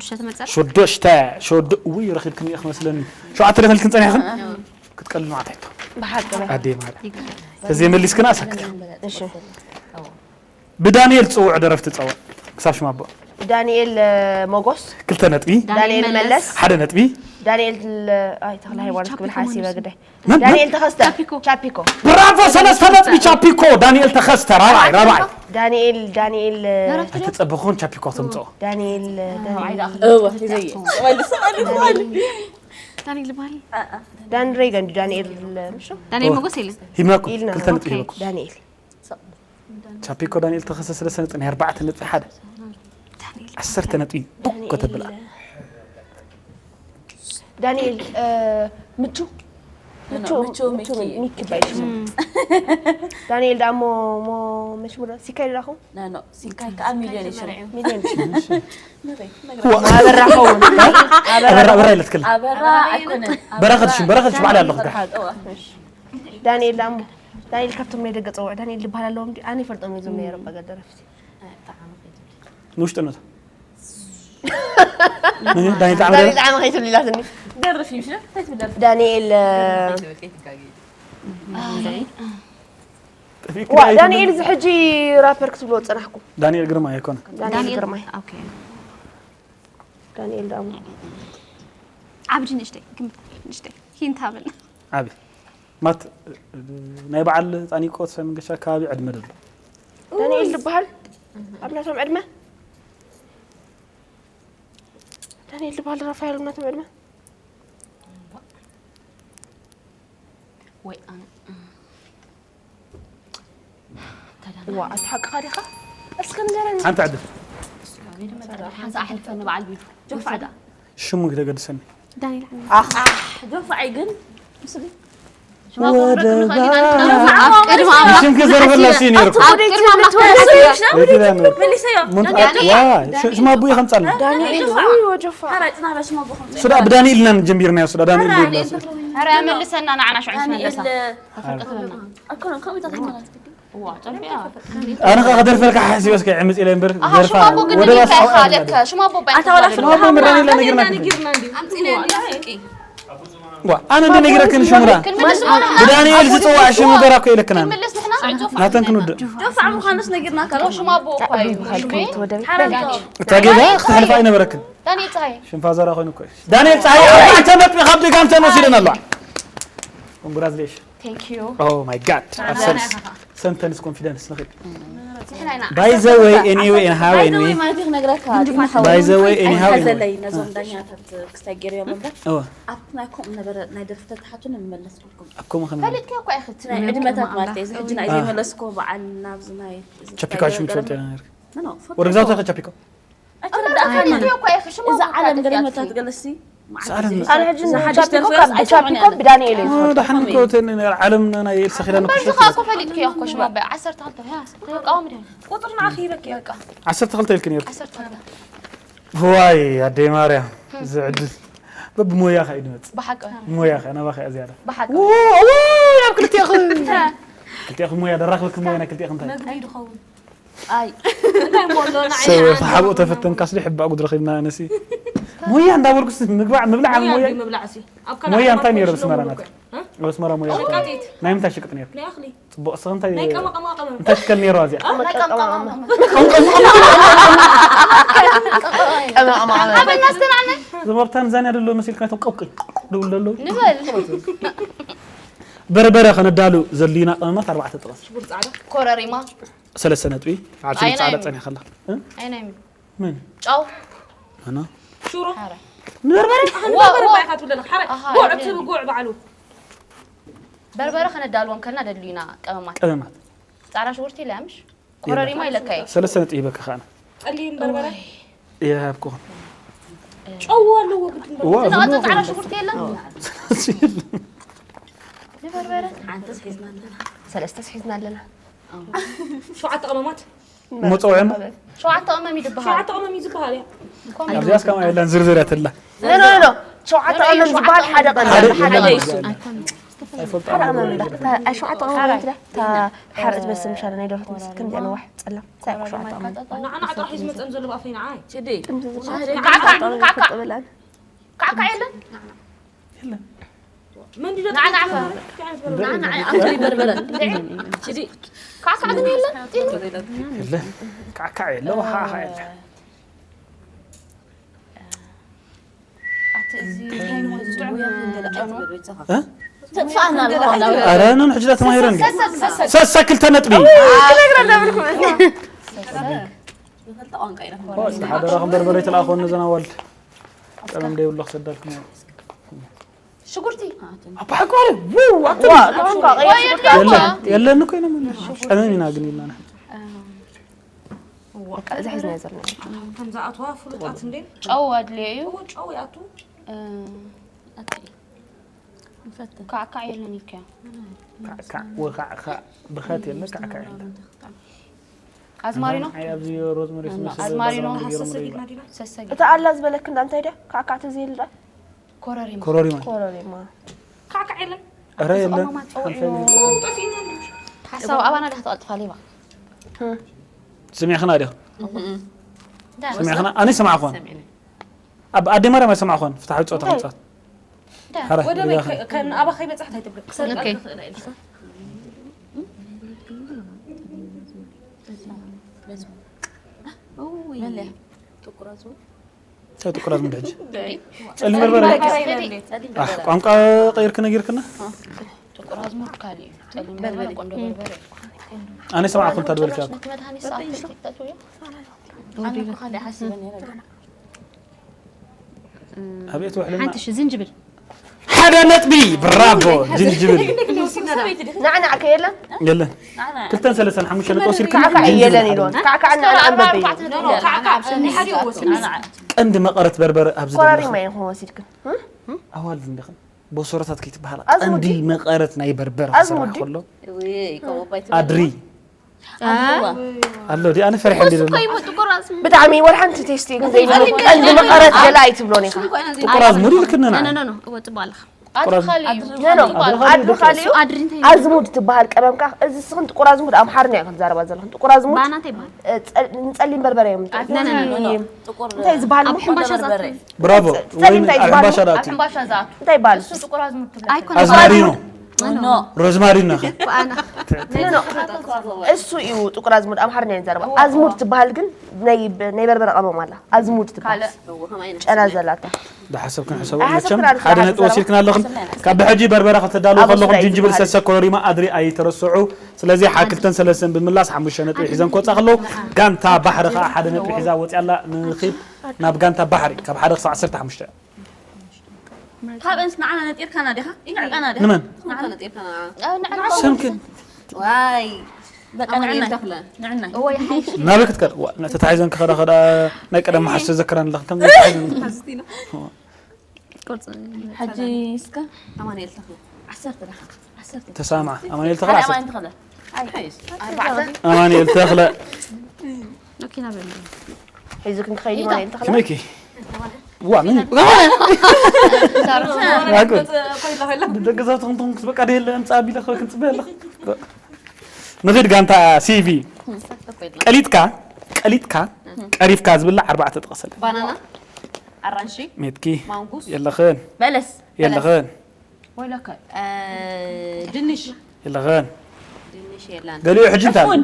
ሸተ መጸ ሸዱሽተ። ሸዱ ውይ ረኺብክኒ ኢኽ መስለኒ። ሸውዓተ ደፈልክን ጸኒሕኽን ክትቀልል ማለት ኣይቶ። ብሓቂ በይ። ኣዴ ማርያም። ተዘይ መሊስክና ሰክት። እሺ። ብዳንኤል ጽውዕ ደረፍቲ ጸውዕ። ክሳብ ሽማ ኣቦ። ዳንኤል እ፣ ሞጎስ። ክልተ ነጥቢ። ዳንኤል መለስ። ሓደ ነጥቢ። ዳንኤል እ፣ ኣይ ተኽለ ሃይማኖት ክብል ሓሲበ ግዳይ። መን? ዳንኤል ተኸስተ። ቻፒኮ። ቻፒኮ። ብራቮ ሰለስተ ነጥቢ ቻፒኮ። ዳንኤል ተኸስተ ራብዓይ ራብዓይ። ዳንኤል ዳንኤል እ፣ ኣይተጸበኹን ቻፒኮ ትምጽኦ። ዳንኤል እ፣ ዳንኤል እወ ሒዘዮ። መልስ ማለት ማለት። ዳንኤል ይበሃል። ዳን ሬገን ዳንኤል እ፣ ምሹ ዳንኤል ሞጎስ የለን። ሂብናኩም ኢልና። ክልተ ነጥቢ ኦኬ። ሂብኩም። ዳንኤል ቻፒኮ ዳንኤል ተኸሰ ሰለስተ ነጥቢ ናይ ኣርባዕተ ነጥቢ ሓደ። ዓሰርተ ነጥቢ ቡክ ከተብላ። ዳንኤል እ፣ ምቹ ምቹ ምቹ ምቹ ሚኪ። ሚኪ ባይ ሽሙ። ዳንኤል ዳሞ ሞ መሽሙዳ ሲካይ ዳኹ ኖ ኖ ሲካይ ከኣ ሚልዮን ይሽም። ሚልዮን ኣበራ ኸውን። ኣበራ ኣበራ ኣበራ ኢለት ክል ኣበራ ኣይኮነን። በረኸት ሽም በረኸት ሽም ባዕላ ኣለኹ። ዳንኤል ዳሞ ዳንኤል ካብቶም ናይ ደገ ጸውዕ ዳንኤል ዝበሃል ኣለዎም ድዩ? ኣነ ይፈልጦም እዮም እዞም ናይ ኤሮፓ ገደረፍቲ። ንውሽጥነቱ ዳንኤል ጣዕመ ዳንኤል ጣዕመ ከይትብሊ ኢላትኒ። ደርፍ እዩ ሽረ እንታይ ትብደር? ዳንኤል እ፣ ዋ ዳንኤል እዚ ሕጂ ራፐር ክትብሎ ጸናሕኩም። ዳንኤል ግርማ ኣይኮነ። ዳንኤል ግርማይ። ኦኬ። ዳንኤል ዳሞ ዓብዲ ንእሽተይ ግምት ንእሽተይ ሂንት ሃበልና። ዓቢ ማት ናይ በዓል ጻኒቆ ተስፋ መንገሻ ከባቢ ዕድመ ደሎ። ዳንኤል ዝበሃል ኣብ ናቶም ዕድመ ዳንኤል ዝበሃል ራፋኤል ኣብ ናቶም ዕድመ ወይ ኣነ ዋ ኣቲ ሓቅኻ ዲኻ? እስከ ንገረኒ። ሓንቲ ዕድል። ሓንሳ ኣሕልፈኒ በዓል ቢሉ። ጆፋ ሽሙ ግደገድሰኒ። ዳንኤል ዓሚ። ኣኽ ጆፋ ግን ምስሉ ወደ ኣብ ቅድሚ ኣምላኽ። ሽምኪ ዘርበላ ሲ ነይሩ። ኣብ ቅድሚ ኣምላኽ። መሊሰዮ። ሙንት ዳንኤል። ዋ ሽ- ሽማ ኣቡይ ከምጻልና። ዳንኤል ወይ ወጆፋ። ሓራጭ ናበ ሽማ ኣቦኹም። ስዳ ብዳንኤል ኢና ጀሚርና ስዳ ዳንኤል ይብላ። ኧረ መልሰና ንዓና ሽዑ ዳንኤል። ስመለሳ። ኣፍልቀት በልና። ኣኮነ ከምኡ ኢታት ኣይኮነን። ዋ ጸቢያ። ኣነ ከኣ ክደርፈልካ ሓሲበ እስከ ዕምጽ ኢለ እምበር ኣሃ ደርፋ ሽማ ኣቦ ግን ወደ ባስ ኢልካ ኣውራ ኢኻ ኣለካ። ሽማ ኣቦ ኣታ ዋላ ሽማ ኣቦ ምራን ኢለ ነጊርና። ኣምጺና እንዲ ስቂ። ዋ ኣነ እንደ ነጊረክን ሽሙራ። ብዳንኤል ዝጽዋዕ ሽሙ በራ እኮ ኢለክና። ክንምልስ ንሕና። ናተን ክንውድእ። ጆፋ ምዃኑስ ነጊርናካ። ሽማ ኣቦ እኳ እዩ። ሓራም እታ ጌጋ ክትሕልፋ ኣይነበረክን። ዳንኤል ጸሃየ። ሽንፋ ዘራ ኮይኑ እኮ እዩ። ዳንኤል ጸሃየ ኣርባዕተ ነጥቢ ካብ ሊጋም ተን ወሲደን ኣለዋ። Congratulations. Thank you. Oh my God. Absol- Sentence confidence ንኽእል። ንሕና ኢና By the way, anyway, and how By the way, anyway. ማለት ክነግረካ፣ By the way, anyhow, anyway. ሓዘለይ ነዞም ዳኛታት ክስታይ ገይረዮም እምበር፣ እወ። ኣብቲ ናይ ከምኡ ነበረ ናይ ደርፍታት ሓቱን ንመለስኩም። ኣብ ከምኡ ከመይ? ፈሊጥኪ እኮ ኢኺ ናይ ዕድመታት ማለት እዩ። እዚ ሕጂ ናይ ዘይመለስኩ በዓል ናብዚ ናይ ቸፒካ ሽም ትፈልጥ ኢና ነርክ። ኖ፣ ኖ፣ ወደ ግዛው ተኸ ቸፒካ። ኣይተረዳእካን። ኣነ እኮ ኢኺ ሽማ እዛ ዓለም ገለ መታት ገለሲ። ኣነ ሕጂ ንሓድሽ ቻፒኮ ካብ ቻፒኮ ብዳንኤል እዩ ዝፈልጦ። ደሓን እኮ ተን ዓለም ናይ ኤልሳ ኪዳነ እኮ በዚ ሸፊ። ኸኣ እኮ ፈሊጥክዮ እኮ ሽማ በ ዓሰርተ ክልተ ያ ተቃወም ደ ቁጥር ንዓኺ ይበኪ በቃ። ዓሰርተ ክልተ ኢልክን ነይሩ። ዓሰርተ ክልተ። ዋይ ኣደይ ማርያም ዝዕድል በብሞያኻ እዩ ድመጽእ። ብሓቂ። ሞያኻ ናባኻ እያ ዝያዳ። ብሓቂ። ው- ው- ኣብ ክልቲኣኹም። ክልቲኣኹም ሞያ ደራኽበክም ሞያ ናይ ክልቲኣኹም እንታይ? መግቢ ድኸውን። ኣይ እንታይ ሞሎ ንዓይ ሰብ ንዓይ ተሓብኡ ንዓይ ተፈተንካስ ድሕባእ ጉድ ረኺብና ኣነሲ። ሞያ እንዳበልኩስ ምግባዕ ምብላዕ ኣብ ሞያ ሞያ። ድዩ ምብላዕሲ? ኣብ ካልእ ሞያ ዓለም እንታይ ነይሩ ኣኮ ብስመራ ሽሎም ናት? እኮ። እ? ኣብ ኣስመራ ሞያ እንታይ? ሸቃጢት። ናይ ምንታይ ሽቅጥ ነይሩ? ናይ ኣኽሊ። ጽቡቕ እስኺ እንታይ ናይ ቀመ ቀመ ቀመ። እንታይ ሽከል ነይሩ እዚኣ? እ? ናይ ቀመ ቀመ ቀመ። ቀመ ቀመ ቀመ። ቀመ ቀመ ቀመ። ኣበና ኣስተናነ። ዘባብ ታንዛንያ ደሎ መሲልካ ነቶም ቀውቅል ደውል ደሎ። ንበል። በርበረ ከነዳሉ ዘድልዩና ቀመማት ኣርባዕተ ጥቐስ። ሽጉርቲ ጻዕዳ። ኮረሪማ። ሰለስተ ነጥቢ። ኣብ ስም ኣይናይ ጻዕዳ ምን? ጸኒኻ ኣላ። እ? ኣይናይ ምን? ምን? ጨው። ኣና? ሽሮ። ሓረ። ንበርበረ? ኣህ፣ ዋ፣ ንበርበረ ዋ። ባይኻ ትብለለኽ። ሓረ። ኣሃ፣ ጉዕ እየ። እቲ ጉዕ ባዕሉ። በርበረ ከነዳልዎም ከልና ደድልዩና ቀመማት። ቀመማት። ጻዕዳ ሽጉርቲ ኢለ ምሽ? የለ። ኮረሪማ ኢለካ እየ። ሰለስተ ነጥቢ ይበካ ከኣና። ጸሊም በርበረ? እዋይ። ይሃብኩኹም። ጨው ኣለዎ ግድን ዋ፣ በርበረ። ዝናቐጸ ዝብሉ ጻዕዳ ሽጉርቲ የለን? ሰለስተ የለን። ንበርበረ። ሓንተስ ሒዝና ኣለና። ሰለስተስ ሒዝና ኣለና። ሸውዓተ ቀመማት። መጸውዒ እሞ? ሸውዓተ ቀመም እዩ ዝበሃል። ሸውዓተ ቀመም እዩ ዝበሃል፣ እያ። ኣብዚኣስ ከማን የላን ዝርዝር እያ ተላ። ኖ፣ ኖ፣ ኖ፣ ኖ። ሸውዓተ ቀመም ዝበሃል ሓደ ቀመም። ሓደ ሓደ ቀመም። ቀመም። ኣይኮነን። ኣይፈልጦ ሓደ ኣማን እንዳ። እታ ኣይ ሸውዓተ ቀመም ሓራይ። እንዳ። እታ ሓርእ ትመስል ምሻለ ናይ ደርሆ ትመስል። ከምዚኣ ነዋሕ ጸላም። ሳይ ኣይ ሸውዓተ ቀመም። ንዓና ጥራሕ እዩ ዝመጸን ዘሎ ብኣፈይ ንዓይ። ችዲ። ካዕካዕ የለን? የለን። መን ድዩ ንዓና ዓፋ። ንዓና ዓይ ኣፍሪ በርበረ። ችዲ። ካዕካዕ ግን የለን? የለን። ካዕካዕ የለ፣ ውሓ የለ። ኣቲ እዚ እንታይ ሞት ጥዑም እዩ እንደ ደኣ እ? ተጥፋእና ኣለኹ። ኣረ፣ ኖን ሕጂ ተማሂረን። ሰሰ፣ ሰሰ። ሰሰ ክልተ ነጥቢ። ክነግረና ብልኩም። ብኽልተ ቋንቋ ኢና ክንበ-፣ ሓደራኹም በርበረ ይትልኣኾ ነዘን ኣዋልድ። ቀመም ደይብሎ ክሰዳልኩም። ሽጉርቲ። ኣባ ሓቋሪ፣ ው፣ ኣቶ ዋ፣ ቋንቋ ቀይር ሽጉርቲ። የለን፣ የለን እኮ ኢና መለስ። ቀመም ኢና ግን ኢልና ንሕና። በቃ፣ እዚ ሒዝና ዘለና። ከም ዝኣትዋ ፍሉጣት እንዴ? ጨው ኣድልዮ እዩ። እዎ፣ ጨው ይኣቱ። እ፣ ኣቲ። ንፈትን። ካዕካዕ የለን ኢልካዮ። ካዕካዕ፣ ወካዕካዕ፣ ብኸት የለ፣ ካዕካዕ የለ። ኣዝማሪኖ? ኣይ፣ ኣብዚ ሮዝመሪ ዝመስል ኣዝማሪኖ። ገይሮም ሃሰስ ዶ ይብላ? ኢልና ዲና? ሰሰጊ። እታ ኣላ ዝበለክ እንዳ እንታይ ድያ? ካዕካዕ ትዝ ኢልዳ? ኮረሪማ። ኮረሪማ። ኮረሪማ። ካዕካዕ የለን። ኣረ፣ የለን። ጸማማት ጸውዒ። ሓንሳይ ኦ፣ ጠፊእና እንዲ። ሓሳብ ኣባና ዳህ ትቐልጥፋ ሌባ። እ። ስሚዕኽና ዲኹም? እም። ዳ። ስሚዕኽና? ኣነ ይሰማዕኹን። ሰሚዕኒ። ኣብ ኣደ ማርያም ኣይሰማዕኹን። ፍትሓዊ ጾታ እንታይ? ምጻት። ዳ። ሓረ፣ ወደ በይ ይላኸ። ከ-፣ ከ-፣ ንኣባ ከይበጻሕ እንታይ ትብሎ? ክሰርቃ ኦኬ። ትኽእል ኢልካ። እውይ። መለያ። ጥቁር ኣዝሙድ። እንታይ ጥቁር ኣዝሙድ ሕጂ? ጸሊም በርበረ። ጸሊም በርበረ። ኣሕ፣ ቋንቋ ቀይርክ ነጊርክና? ጥቁር ኣዝሙድ ካልእ እዩ። ጸሊም በርበረ፣ ቆንዶ በርበረ። ኣነ ሰማዕኩ እንታ ድበልክ ያኩ። ነቲ መድሃኒት ሰዓት ተጠጥኡ እዩ። ኣነ እኮ ካልእ ሓሲበ ነይረ ገና። ኣቤት ውሕልና። ሓንቲ ሽ-፣ ዝንጅብል። ሓደ ነጥቢ፣ ብራቮ፣ ዝንጅብል። ናዕናዕ ከ የለን? የለን። ክልተን ሰለስተን ሓሙሽተ ነጥቢ ወሲድክን ካዕካዕ ዝንጅብል የለን ሓደ ኢልዎን። ነጥቢ። ካዕካዕ ናዕናዕ ኣንበበ ኢሉ። ኖ፣ ኖ፣ ካዕካዕ ናይ ሓደ ወሲድና። ቀንዲ መቐረት በርበረ ኣብዚ ኮራሪማ ዘለኹም። ኢኹም ወሲድክን። ኣዋልድ እንዲኽን። ቦሶረታት ከይትበሃላ። ኣዝሙድ ቀንዲ ድዩ? መቐረት ናይ በርበረ ኣዝሙድ ክስራሕ ድዩ? ከሎ። እውይ፣ ከምኡ ባይትብሉ። ኣድሪ። ኣድዋ። ኣሎ፣ ዲ ኣነ ፈሪሐ እንዲ እሱ ዘሎ። እኮ ይሞ ጥቁር ኣዝሙድ። ብጣዕሚ ወላ ሓንቲ ቴስቲ ግን ዘይብሉ ቀንዲ መቐረት ገለ ኣይትብሎን ኢኻ። ሽም እኮ ኢና ዘይብሉ። ጥቁር ኣዝሙድ ኢልክኒ ንዓይ። ኖ፣ ኖ፣ ኖ፣ እዎ ጽቡቕ ኣለኻ። ጥቁር ኣዝሙድ። ኣድሪ ካልእ እዩ። ኖ፣ ኖ፣ ኣድሪ ኣድሪ ካልእ እዩ። ካልእ እዩ። ኣድሪ እንታይ እዩ? ኣዝሙድ ትበሃል ቀመም ከኣ፣ እዚ ስኽን ጥቁር ኣዝሙድ ኣምሓርኛ እዩ ክትዛረባ ዘለኽን። ጥቁር ኣዝሙድ፣ ባና እንታይ ይበሃል? እ፣ ጸ-፣ ንጸሊም በርበረ እዮም። ኣድሪ ኖ፣ ኖ፣ ኖ፣ ኖ፣ ኖ። ጥቁር እታይ ዝበሃል ኣብ ምሕን ሕምባሻ ዝኣቱ። ብራቮ። ጸ-፣ ጸሊም ወይም እንታይ ኣብ ዝበሃል? ሕምባሻ ኣብ ዝኣቱ። ሕምባሻ ዝኣቱ። እንታይ ይበሃል? እሱ ጥቁር ኣዝሙድ ትብሎ። ኣይኮነን። ኣዝማሪኖ። ኖ። ሮዝማሪን ነኸ? ብኣና። ኖ፣ ኖ። እሱ እዩ ጥቁር ኣዝሙድ፣ ኣምሓርኛ እዩ ዘረባ። እዎ፣ ኣዝሙድ እዎ። ትበሃል ግን ናይ፣ ናይ በርበረ ቀመም ኣላ። ኣዝሙድ ትበሃል። ካልእ። እዎ፣ ከማይ ጨና ዘላታ። ብሓሰብክን ሕሰቡ። ኣይሓሰብክን መቸም ኣይደል ሓደ ነጥቢ ዝሓሰብ ወሲድክን ኣለኽን። ስናይ። ካብ ብሕጂ በርበረ ክትዳለዉ ኣዝሙድ ከለኹም ጅንጅብል፣ ኣይትበሃል። ሰሰ፣ ኮረሪማ፣ ኣድሪ ኣይትረስዑ። ስለዚ ሓ-፣ ክልተን ሰለስተን ብምላስ ሓሙሽተ ነጥቢ ሒዘን ክወጻ ከለዉ፣ ጋንታ ባሕሪ ከኣ ሓደ ነጥቢ ሒዛ ወጺኣ ኣላ። ንኺድ ናብ ጋንታ ባሕሪ ካብ ሓደ ክሳብ ዓሰርተ ሓሙሽተ። ካብ እንስ ንዓና ነጢርካና ዲኻ? ይንዕቀና ዲኻ? ንመን? ንዓና ነጢርካና። ኣው ንዓና። ሰምክን። ዋይ። በቃ ኣማኑኤል ንዕናይ። ተኽለ። ንዕናይ። እወ፣ ይሓይሽ። ናበይ ክትከድ? ዋ፣ ተታሒዘን ክኸዳ ኸዳ ናይ ቀደም መሓዝ ተዘክረን ኣለኽን። ከም ተታሒዘን። ሓዝቲ ነው። ቁርጽ። ሕጂ እስከ ኣማኑኤል ተኽለ። ዓሰርተ ዲኻ? ዓሰርተ። ተሳማ። ኣማኑኤል ተኽለ ሓደ ዓሰርተ። ኣማኑኤል ተኽለ። ኣይ፣ ሓይሽ። ኣርባዕተ። ኣማኑኤል ተኽለ። ኦኬ፣ ናበል። ሒዙ ክንክኸይድ ይታ። ማለት እንተኸለ? ከመይኪ? ዋ፣ ምን? ሳሩ። ያዕቆብ። ደገ ዛቱ ክንትኹም ክትበቃ ደየለ፣ እምጻ ቢለ ክበ ክንጽበ ኣለኽ። ንኺድ ጋንታ ሲቪ። ቀሊጥካ፣ ቀሊጥካ፣ ቀሪፍካ ዝብላዕ ኣርባዕተ ጥቐሰለ። ባናና፣ ኣራንሺ፣ ሜትኪ፣ ማንጉስ፣ የለኽን። በለስ፣ የለኽን። ወይለከ፣ እ፣ ድንሽ። የለኸን። ድንሽ የለን። ገሊኡ ሕጂ እንታይ ኣሎ? ፉል።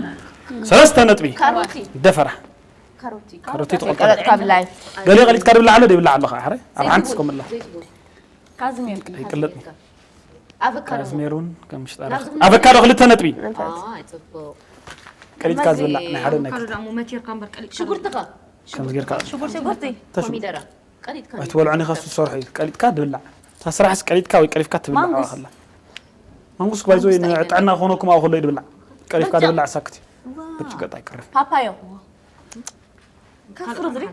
ሰለስተ ነጥቢ። ካሮቲ። ደፈራ። ካሮቲ። ካሮቲ ትቆልቆል። ቀለጥካ ብላይ። ገሊኡ ቀሊጥካ ድብላዕ ኣሎ፣ ድብላዕ ኣሎ ኸዓ፣ ሕረ? ኣብ ዘይትቡን። ሓንቲ እስከምላ። ዘይትቡን። ካዝሜር። ኣይቅለጥን። ኣቮካዶ። ካዝሜሩን ከም ሽጣራ። ናብዚ ኣቮካዶ ክልተ ነጥቢ። መንፈስ። ኣይ፣ ጽቡቕ። ቀሊጥካ መዚ-፣ ዝብላዕ ናይ ሓደ ኣቮካዶ ነገር። ደሞ መቲርካ እምበር ቀሊጥካ ሽጉርቲ ኸ? ከምዚ ጌርካ። ሽጉርቲ። ሽጉርቲ። ተሹ-፣ ኮሚደረ። ቀሊጥካ ኣይትበልዖን ኢኻ፣ እሱ ዝሰርሖ እዩ። ቀሊጥካ ድብላዕ። እታ ስራሕስ ቀሊጥካ ወይ ቀሊፍካ ትብላዕ ማንጉስ። ዋላ ከላ። ማንጉስ ባይዞ ማንጉስ ንጥዕና ክኾነኩም ኣብኡ ከሎ እዩ ድብላዕ። ቀሊፍካ ማንጎ። ድብላዕ ሳክት እዩ። ዋው። ብጭቀጥ ኣይቀርብ። ፓፓዮ። ካብ ፍርፍሪ?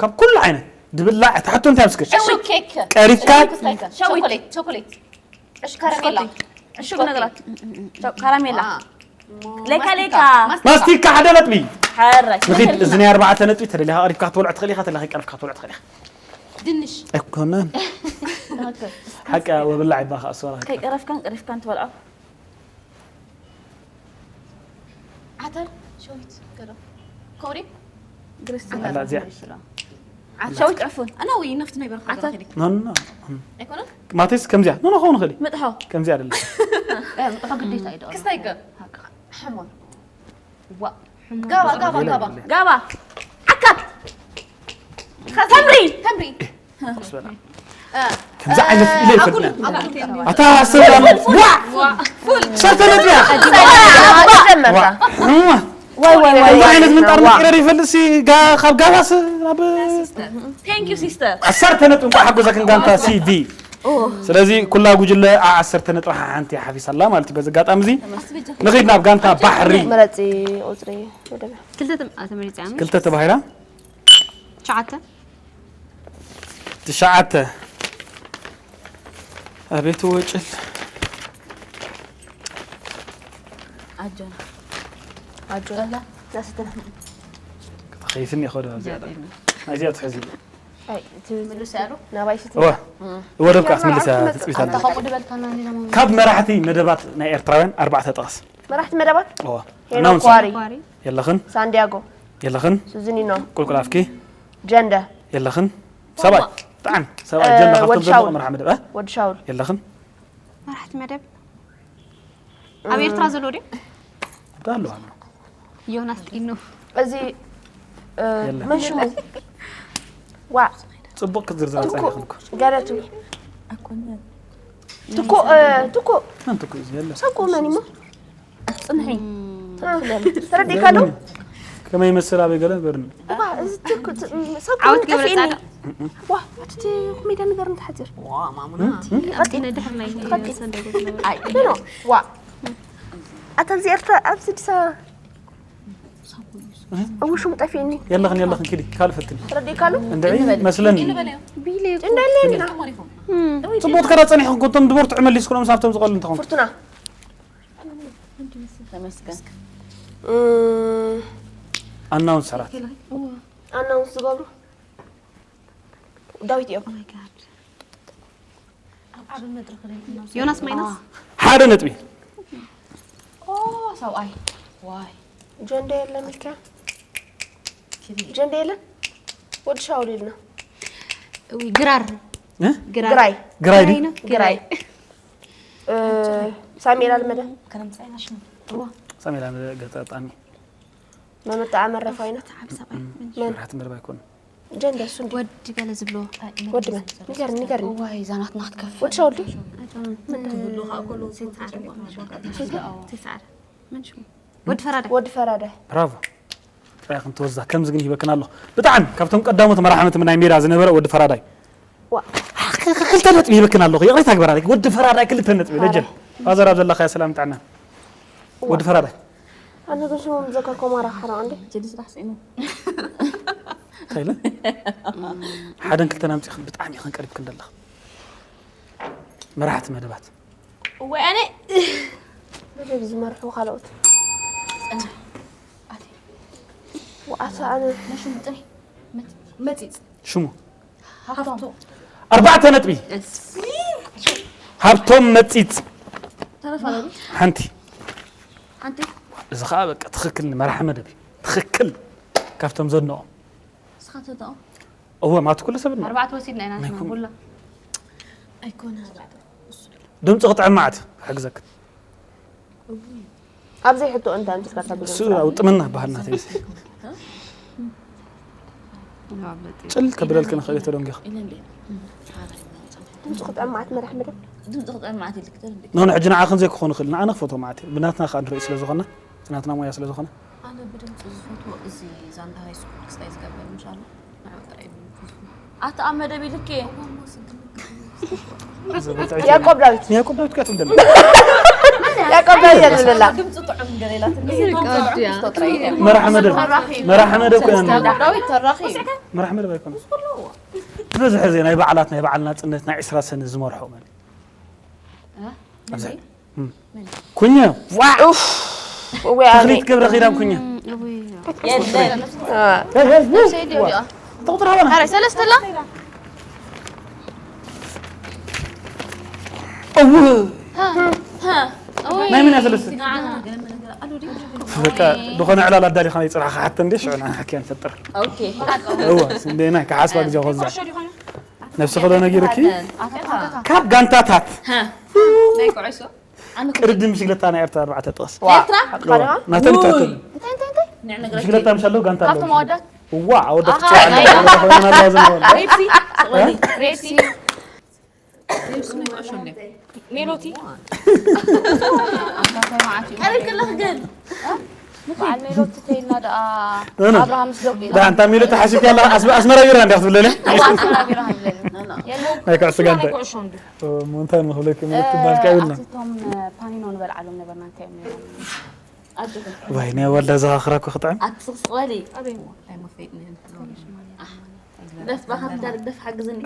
ካብ ኩሉ ዓይነት ድብላዕ፣ እቲ ሕቶ እንታይ ምስክር? እሹ ኬክ። ቀሪፍካ? እሹ ኬክ። ሸዊት። ቸኮሌት፣ ቸኮሌት። እሹ ካራሜላ። እሹ ነገራት። ሸው-፣ ካራሜላ። ዋው። ሌካ ሌካ። ማስቲካ ሓደ ነጥቢ። ሕራይ። ንኺድ፣ እዚ ናይ ኣርባዕተ ነጥቢ ተደሊኻ ቀሪፍካ ክትበልዖ ትኽእል ኢኻ፣ ተደሊኻ ቀሪፍካ ክትበልዖ ትኽእል ኢኻ። ድንሽ። ኣይኮነን። ሓቂ ወብላዕ ይባኻ ኣስዋራ። ከይቀረፍካን ቀሪፍካን ትበልዖ። ዓተር፣ ሸዊት፣ ገዶ፣ ኮሪ። ግርስቲ ኣላ እዚኣ። ሸዊት ዕፉን። ኣና ወይ ነፍት ናይ በርካ ዓተር። ሄዲ ኖ ኖ። ኣይኮነን። ማቴስ ከምዚኣ ኖ ኖ ኸውን ኸሊ። ምጥሖ። ከምዚኣ ኣይደለም። ምጥሖ ግዴታ እዩ። ክስታይ ከ። ሕሞር። ዋ ጋባ ጋባ ጋባ። ጋባ። ዓካት። ተምሪ። ተምሪ። ከምዚ ዓይነት ኢለ ይፈልጥ። ኣታ ኣሰላም ዋ። ሰርተ ነጥቢያ። ጀመርካ። ዋ። ዋይ ዋይ ዋይ ከምዚ ዋይ። ዓይነት ምንጣር መቂረር ይፈልጥ ሲ ጋ- ካብ ጋባስ ናብ Thank you sister። ዓሰርተ ነጥቢ እንኳ ሓጎዛክን ጋንታ ሲቪ። ስለዚ ኩላ ጉጅለ ዓ- ዓሰርተ ነጥቢ ሓንቲ ሓፊሳ ኣላ ማለት እዩ። በዚ ኣጋጣሚ እዚ ንኸይድ ናብ ጋንታ ባሕሪ። መረፂ ቁፅሪ ወደበ። ክልተ ተም- ኣተ መሪፅያ ሚ ክልተ ተባሂላ ትሽዓተ ትሽዓተ። ኣቤት ወጭል ኣጆና ኣጆላ ናስትና ተኸይፍኒ ይኸዶ እዚኣ እዚኣ ትሕዚ ኣይ ትምልስ ያሉ ናባይ ስት እወ እወ ደብካ ትምልስ እያ ትፅቢት ኣለ ከምኡ ድበልካና ኒና ካብ መራሕቲ መደባት ናይ ኤርትራውያን ኣርባዕተ ጠቐስ መራሕቲ መደባት እወ ሄኖክ ኣናውንስ ዋሪ የለኽን ሳንዲያጎ የለኽን ሱዚኒኖ ቁልቁል ኣፍኪ ጀንደ የለኽን ሰብኣይ ብጣዕሚ ሰብኣይ ጀንደ ካብቶም ወዲ ሻውል። ዘለዉ መራሒ መደብ እ? ወዲ ሻውል የለኽን መራሕቲ መደብ ኣብ ኤርትራ ዘሎ ድዩ እንታይ ኣለዋ ዮናስ ጢኑ እዚ እ፣ የለን። መን ሽሙ ዋ ፅቡቅ ክትዝርዝራ ፀኒኹም እኮ ገለቱ ትኩ እ፣ ትኩ መን ትኩ እዚ የለን ሰኩ መን ይሞ ጽንሒ ተረዲእካ ዶ ከመይ ይመስል ኣበይ ገለ በርኒ ዋ እዚ ትኩ ት- ሰኩ ዓወት ጠፊእኒ ገብረጻድቕ። ዋ እቲ ኮሜዳ ነገር እንተሓፂር ዋ ማሙና ኣብቲ ነድሕር ናይ ሰንደጎ ዝነበረ ኣይ ኖ ዋ ኣታ ኣብዚ ኤርትራ ኣብዚ ኣዲስ ኣበባ እው ሽሙ ጠፊእኒ የለኽን የለኽን ኪዲ ካልእ ፈትኒ ተረዲእካሉ እንድዒ መስለኒ ቢለ ጭንዳለና ፅቡቅ ከዳ ፀኒሕኩም ኮንቶም ድበርትዑ መሊስኩም ምስ ኣብቶም ዝቐሉ እንትኾን ፍርቱና ተመስገን ኣናውንሰራት ኣናውንስ ዝገብሩ ዳዊት እዮም ዮናስ ማይናስ ሓደ ነጥቢ ኦ ሰብኣይ ዋይ ጀንደ የለን ኢልካ ጀንደ የለን ወዲ ሻውል ኢልና እዊ ግራር እ? ግራር ግራይ ግራይ ድዩ? ነው ግራይ እ፣ ሳሙኤል ኣልመደ ከነምፃ ኢና ሽሙ ሳሜላ ገጣጣሚ መመጣ ኣመረፋ ኢና ዓብ ሰብኣይ መራሕቲ መደብ ኣይኮኑ ጀንደ እሱ እንዲ ወዲ ገለ ዝብሎ ወዲ መን ንገርኒ ንገርኒ ዋይ ዛናትና ክትከፍ ወዲ ሻውል ድዩ ትስዓር መን ሽሙ ወዲ ፈራዳይ ወዲ ፈራዳይ ብራቮ ጥራይ ክንተወዛ ከምዚ ግን ይበክን ኣለኹ ብጣዕሚ ካብቶም ቀዳሞት መራሕምቲ ናይ ሜዳ ዝነበረ ወዲ ፈራዳይ ዋ ክልተ ነጥቢ ይበክን ኣለኹ ይቕሬታ ግበራ ወዲ ፈራዳይ ክልተ ነጥቢ ለጀን ፋዘር ኣብ ዘለኻዮ ሰላም ጥዕና ወዲ ፈራዳይ ኣነ ግን ሽሞም ዘከርኮ ማራ ሓራ እንዲ ጀዲ ስራሕ ስኢኑ ኸይለ ሓደን ክልተን ኣምፂኽን ብጣዕሚ ይኽን ቀሪብክን ዘለኽን መራሕቲ መደባት ወይ ኣነ መደብ ዝመርሑ ካልኦት ወኣታ ኣነ መሽሙ ጥሪ መፂፅ ሽሙ ሃብቶም ኣርባዕተ ነጥቢ ሃብቶም መፂፅ ተረፋ ሓንቲ ሓንቲ እዚ ከዓ በቃ ትኽክል ንመራሒ መደብ እዩ ትኽክል ካብቶም ዘድንቖም ስኻ ተጠቕ እወ ማት ኩሉ ሰብ ንዕም። ኣርባዕተ ወሲድና ኢና ንሕና ኩላ ኣይኮነ ድምፂ ክጥዕም መዓት ክሕግዘክን ኣብዘይ ሕቶ እንተ ኣምፅካ ተብሎ እሱ ኣብ ጥምና ባህል ናተይ ጭል ከብለልክን ክእል ተደንጊኹ ኢለ እንዴ ድምፂ ክጥዕም መዓት መራሕ መደብ ድምፂ ክጥዕም መዓት ኢልክ ተደንጊ ኖን ሕጂ ንዓኽን ዘይክኾኑ ክእል ንዓና ክፈትዎ ማለት እዩ ብናትና ከዓ ንርኢ ስለ ዝኾና ናትና ሞያ ስለ ዝኾነ ኣነ ብድምፂ ዝፈትዎ እዚ ዛንዳ ሃይ ስኩል ክስታይ ዝገብር ምሻሉ ንዕኡ ጥራይ እዩ ዝፈትዎ ኣታ ኣብ መደብ ኢልኬ ያዕቆብ ዳዊት ያዕቆብ ዳዊት ከትም ደለ ያዕቆብ ዳዊት ያዝልላ ድምፂ ጥዑም ገሌላት እዚ ደቂ ወዲ እያ። ስቶ ጥራይ እዩ መራሒ መደብ መራሒ መደብ ኮይና ዳዊት ተራኺ እዩ መራሒ መደብ ኣይኮነ ዝበዝሐ ዜ ናይ በዓላት ናይ በዓል ናፅነት ናይ ዕስራ ሰነ ዝመርሖ ማለት ኣብዚ ኩኛ ዋ እወ ኣነ ተኽሊት ገብረ ኺዳን ኩኛ የለን ተቁጥር ሃበና ሰለስተላ እው ናይ መን እያ ሰለስተ? በቃ ዝኾነ ዕላል ኣዳሊኻ ናይ ጽባሕ ክሓተ እንዴ ሽዑ ንዓና ሓኪያ ንፈጥር። ኦኬ። እዋ ስንዴና ክሓስባ ግዜ ኾዛ ነብሲ ኸዶ ነጊርኪ ካብ ጋንታታት ናይ ኩዕሶ ቅድድም ብሽግለታ ናይ ኤርትራ ኣርባዕተ ጥቕስ። ኤርትራ? ናተን ይፈትን። እንታይ እንታይ እንታይ? ንዕነገር ብሽግለታ ምሽ ኣለዉ ጋንታ ኣለዉ። ካብቶም ኣወዳት? እዋ ኣወዳት ኣሃ። ክጽዋዕ ኣለዉ። ኮይና ኣለዋ ዝነበሩ። ሬፕሲ? እ? ሬፕሲ? ሬፕሲ ናይ ኩዕሾ እንዴ? ሜሎቲ? ቀሪብ ከለኽ ግን። በዓል ሜሎቲ ተይልና ደኣ ኖ፣ ኖ። ኣብርሃም ምስ ደቂና። ደኣ እንታ ሜሎቲ ሓሲብኪ ኣላ ኣስመ-፣ ኣስመራ ቢራ እንዲያ ክትብለኒ? ኣስመራ ቢራ ክትብለኒ። የለን። ናይ ኩዕሶ ጋንታ። ናይ ኩዕሾ እንዲ። እሞ እንታይ ንኽብለኪ፣ ምልክት እ፣ ባልካ የብልና። ኣብቲ እቶም ፓኒኖ ንበልዓሎም ነበርና፣ እንታይ እዮም ነይሮም? ኣጆኺ። ዋይ፣ ናይ ዋልዳ ዘኻኽራ እኮ ክጥዕም። ኣትስቕስቕ በሊ። ኣበይ? ኣይ፣ መፈይጥ ነን። ኣሕ፣ ደፍ፣ ባኻ ትዳርግ ደፍ፣ ሓግዝኒ።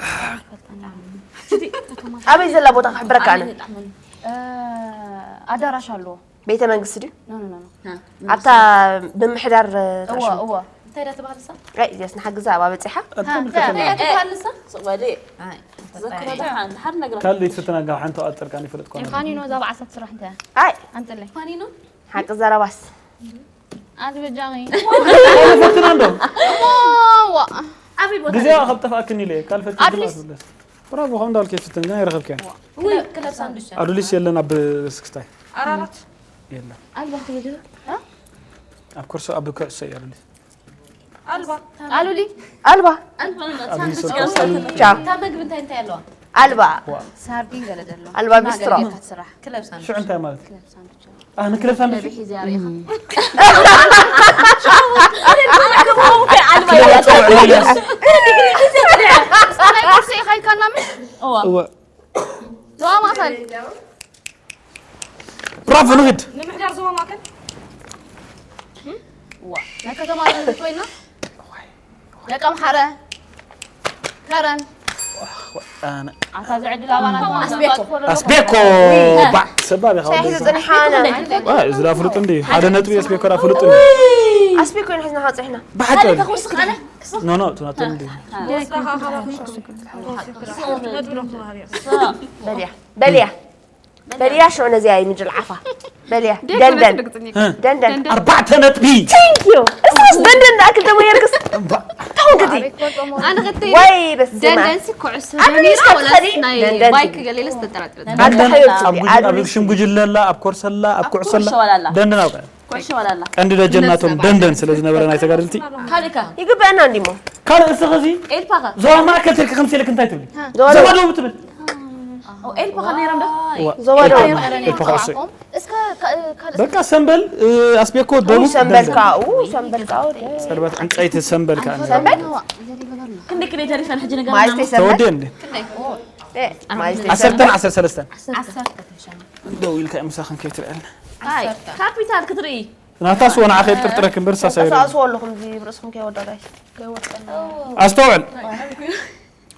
ኣበይ ዘላ ቦታ ክሕብረካ ኣነ? ኣበይ ይጥዕመኒ? እ፣ ኣዳራሽ ኣለዎ። ቤተ መንግስቲ ድዩ? ኖ፣ ኖ፣ ኖ፣ ኖ። ሃ፣ ኣብታ ምምሕዳር፣ እ፣ እወ፣ ተሾም። እወ። እንታይ ዳ ትበሃል እሳ? ኣይ፣ እዚያስ ንሓግዛ ኣብኣ በጺሓ። ኣታ ሃ፣ እንታይ ትበሃል ንሳ? ስቕ በሊ። ኣይ፣ ዘክሮ ደሓን፣ ድሓር ነግራ። ካልእ ትፍትና ጋር ሓንቲ ኣጥርቃን ይፈልጥ ኮነ። ፋኒኖ እዛ በዓል ሰብ ስራሕ እንታይ? ኣይ። ኣምጥለይ። ፋኒኖ? ሓቂ ዘረባስ። ኣቲ በጃኺ። ፈትና እንዶ። እሞ፣ ዋ። ኣበይ ቦታ ግዜኣ ነይሩ? ካብ ጠፋእክኒ ኢለ፣ ካልፈት ኣትሊስት። ብራቮ፣ ከም እንዳልከ ይፍትን፣ ግን ኣይረኸብክያን። ክለብ፣ ክለብ ሳንዱች። ኣዱሊስ የለን ኣብ ስክስታይ። ኣራራት። የለን። ኣልባ ትብል? እ? ኣብ ኮርሶ ኣብ ኩዕሶ እዩ ኣዱሊስ። ኣልባ። ኣሉሊ። ኣልባ። ኣልባ፣ ኣሉሊ ሳንዱች ሰርኮስ ገለ ኣሉሊ። ቻ። እታ መግቢ እንታይ እንታይ ኣለዋ? ኣልባ። ዋ። ሳርዲን ገለ ደሎ። ኣልባ ና ቢስትሮ። ገለ ጌርካ ትስራሕ። ክለብ ሳንዱች። ሽዑ እንታይ ማለት እዩ? ክለብ ሳንዱች። ኣነ ክለብ ሳንዱች? ነብሒ ዚያር ኢኻ። ኣነ ክለብ ጸውዕ ኢልያስ። ናይ ቁርሲ ኢኻ ኢልካና ምሽ? እዋ። እዋ። ዞባ ማእከል። ብራቮ፣ ንኺድ። ንምሕዳር ዞባ ማእከል። እዋ። ናይ ከተማ ኮይና? ደቂ ኣምሓረ። ከረን። ኣነ። ኣታ ዝዕድል ኣባላት ኣስቤኮ። ኣስቤኮ፣ ባዕ፣ ሰባብ ኢኻ ሻሂ ወደዛ። ዝጸኒሓ ኣነ። ዋ፣ እዚ ዳ ፍሉጥ እንዲ። ሓደ ነጥቢ ኣስቤኮ ዳ ፍሉጥ እንዲ። ኣስቤኮ ኢና ሒዝና ኻጽሕና። ብሓቂ ሓደ እዩ። ተኹስ ክዳን። ኖ፣ ኖ፣ ትናቶም እንዲ። በልያ። በልያ። በልያ ሽዑ ነዚኣ እዩ ምጅል ዓፋ። በልያ። ደንደን። እ። ደንደን። ኣርባዕተ ነጥቢ። Thank you። እስስ ደንደን ንኣክል ደሞ የርክስ። እምባ። ታውን ከቲ። ኣነ ኸቲ ወይ በስመ ኣብ። ደንደን ሲ ኩዕሶ ኣብ ደንደን ዲስ ወላስ ከትኸዲ ናይ ደንደን ባይክ ትብል። ገሌለስ ተጠራጥረት። ኣብ ደንደን ደሓዮ ኣብ ትብሊ። ጉጅ-፣ ኣብ ኣብ ሽም ጉጅለ ኣላ፣ ኣብ ኮርሰ ኣላ፣ ኣብ ኣብ ኩዕሶ ኣላ። ኩዕሶ ወላ ኣላ። ደንደን ኣውቀ። ኩዕሶ ወላ ኣላ። ቀንዲ ደጀናቶም እነዛ ደንደን ስለ ዝነበረ ናይ ተጋደልቲ። ካልእካ? ይግበአና እንዲሞ። ካልእ እስኺ እዚ ኤልፓኻ? ዞባ ማእከል ትልኪ ከምሲ ኢልክ እንታይ ትብሊ? ዞባ ዞባ ደቡብ። ደቡብ ትብል። ኦ፣ ኤልፓኻ ነይሮም ዶ? ዋ፣ ዞባ ደቡብ። ኤልፓኻ፣ ኤልፓኻ እሰይ። እስከ ካ-፣ ካልእ በቃ ሰምበል፣ እ፣ ኣስቤኮ፣ ኡ፣ ደቡብ፣ ሰምበል ደንደን። ካኡ፣ ሰምበል ካኡ፣ ደ-፣ ሰልበት ዕንጸይቲ ሰምበል ካኣ ነይሩ። ሰምበል? ክንደይ፣ ክንደይ ተሪፈን ሕጂ ንገረና። ማይስተይ ሰምበል? ተወዲኤ እንዴ? ክንደይ? እ፣ ማይስተይ ዓሰርተን ሰምበል? ዓሰርተ ሰለስተን። ዓሰርተ። ደው ኢልካ ምሳኽን ከይትርእየልና። ኣይ፣ ካፒታል ክትርኢ። ናታስ ወ ንዓኸ የጥርጥረክ እምበር ሳሳይ ተንቀሳቐስዎ ኣለኹም፣ እዚ ርእስኹም ከይወደቕ፣ ጋይስ። ከይወድቀና። ኣስተውዕል።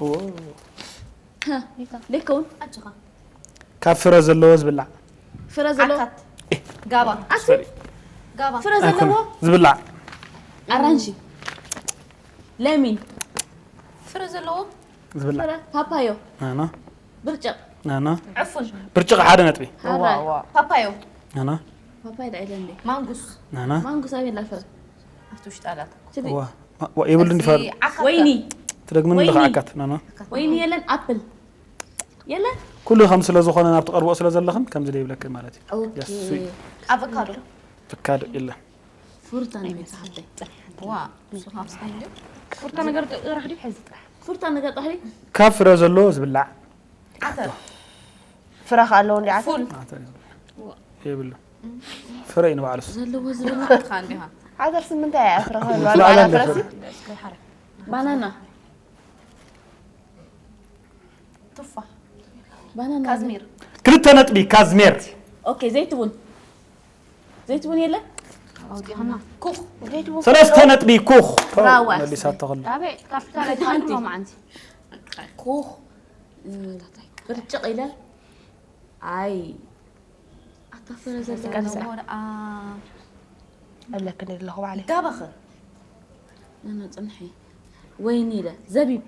ኦ። ሌከውን ኣጆኻ። ካብ ፍረ ዘለዎ ዝብላዕ። ፍረ ዘለዎ? ዓካት። ጋባ። ኣቲ? ሶሪ። ጋባ። ፍረ ዘለዎ? ኣይኮነን። ዝብላዕ። ኣራንሺ። ለሚን። ፍረ ዘለዎ? ዝብላዕ። ፍረ። ፓፓዮ። ናና። ብርጭቕ። ናና። ዕፉን። ብርጭቕ ሓደ ነጥቢ። ሓራይ። ዋ፣ ዋ። ፓፓዮ። ናና። ፓፓዮ ዳ ኢለ እንዴ? ማንጉስ። ናና። ማንጉስ ኣበይ ኣላ ፍረ? ኣብቲ ውሽጢ ኣላ። ትግሪ። ዋ፣ ማ-፣ ዋ፣ የብሉን እቲ ድፋር። ዓካት። ወይኒ። ትደግምኒ ወይኒ። ኣለኻ ዓካት፣ ናና። ወይኒ የለን፣ ኣፕል። የለን። ኩሉ ከም ስለ ዝኾነ ናብቲ ቀርቦ ስለ ዘለኽን ከምዚ ደይብለክን ማለት እዩ። ኦኬ። ያስ፣ ስዊት። ኣቮካዶ። ኣቮካዶ የለን። ፍሩታ ንመን ሰሓብተይ? ዋ፣ ንሱ ካብ ስታይ እንድዩ። ፍሩታ ነገር ጥራሕ ድዩ? ሕዚ ጥራሕ። ፍሩታ ነገር ጥራሕ ድዩ? ካብ ፍረ ዘሎ ዝብላዕ። ዓተር። ፍረ ከ ኣለዎ እንዲ ዓተር? ፉል። ዓተር እዩ ዝብላዕ። የብሉ። ፍረ እዩ ንባዕሉስ። ዘለዎ ዝብላዕ። ዓተር ስምንታይ እያ ፍረ ከ? ፍረ ኣለዎ እንዲ ፍረ? ባናና። ቱፋሕ። ባናና። ካዝሚር። ክልተ ነጥቢ ካዝሜር። ኦኬ፣ ዘይትቡን። ዘይትቡን የለ? ኣውዲቕና። ኩኽ። ዘይትቡን ሰለስተ ነጥቢ ኩኽ። ራዋስ። መሊሳቶ ከሎ። ኣበይ? ካፒታል ሓንቲ። ሓንቲ። ኩኽ። ብርጭቕ ኢለ። ኣይ። ኣታ ፍረ ዘለዎ ቀልሳ። ደኣ። ኣለክኒ ኣለኹ ባዕለይ። ጋባኸ? ነነ ጽንሒ። ወይኒ ኢለ። ዘቢብ።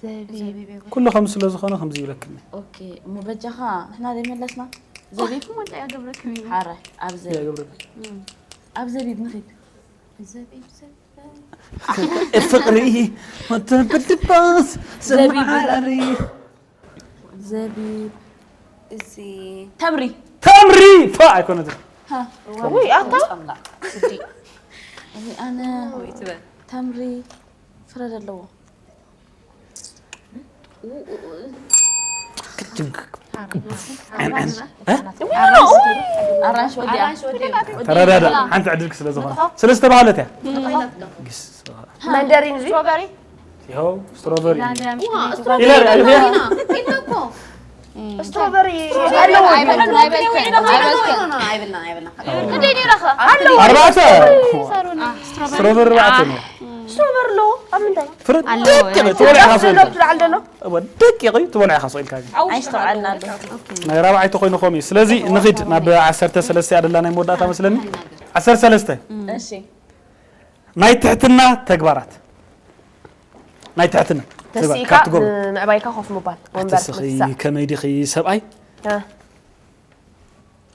ዘቢብ። ኩሉ ከም ስለ ዝኾነ ከምዚ ይብለክኒ። ኦኬ እሞ በጃኻ ንሕና ዘይመለስና ዘቢብ እሞ እንታይ ያገብረክም እዩ? ሓረ ኣብ ዘቢብ ያገብረክ ኣብ ዘቢብ ንኺድ ዘቢብ ዘቢብ። ፍቅሪ ወተብል ድባስ ዘማሓራሪ ዘቢብ እዚ ተምሪ ተምሪ ፋ ኣይኮነትን። ውይ ኣታ ኣምላኽ ስዲ እዚ ኣነ ተምሪ ፍረ ዘለዎ ኣራንሽ ወዲያ ተረዳዳ ሓንቲ ዕድልክ ስለ ዝኾነ ስለ ዝተባህለት እያ። ግስ መንደሪን እዚ ስትሮበሪ ይኸው ስትሮበሪ ላንዳም ኢለ ርኣያ ስትሮበሪ ኣለዎ ኣይበልክን ኣይበልክን ኣይብልና ኣይብልና እንዴ ነይረኸ ኣለዎ ኣርባዕተ ሳሮና ስትሮበሪ ኣርባዕተ ነው። ስትሮበሪ ኣለዎ ኣብ ምንታይ ፍረ ኣለዎ። ደቂ ትበልዕ ኢኻ ዘሎ ሰው ትልዓል ዘሎ እወ ደቂቕ እዩ ትበልዕ ኢኻ ሰው ኢልካ ግን ኣይስተውዓልና ኣሎ ናይ ራብዓይ ተኮይኑ ኮም እዩ። ስለዚ ንኺድ ናብ ዓሰርተ ሰለስተ ኣደላ ናይ መወዳእታ መስለኒ። ዓሰርተ ሰለስተ እሺ ናይ ትሕትና ተግባራት ናይ ትሕትና ተግባር ተሲእካ ካብ ትገብሮ ንምዕባይካ ኮፍ ምባል ወንበር ኣተስኺ ምትሳእ ከመይ ዲኺ ሰብኣይ እ።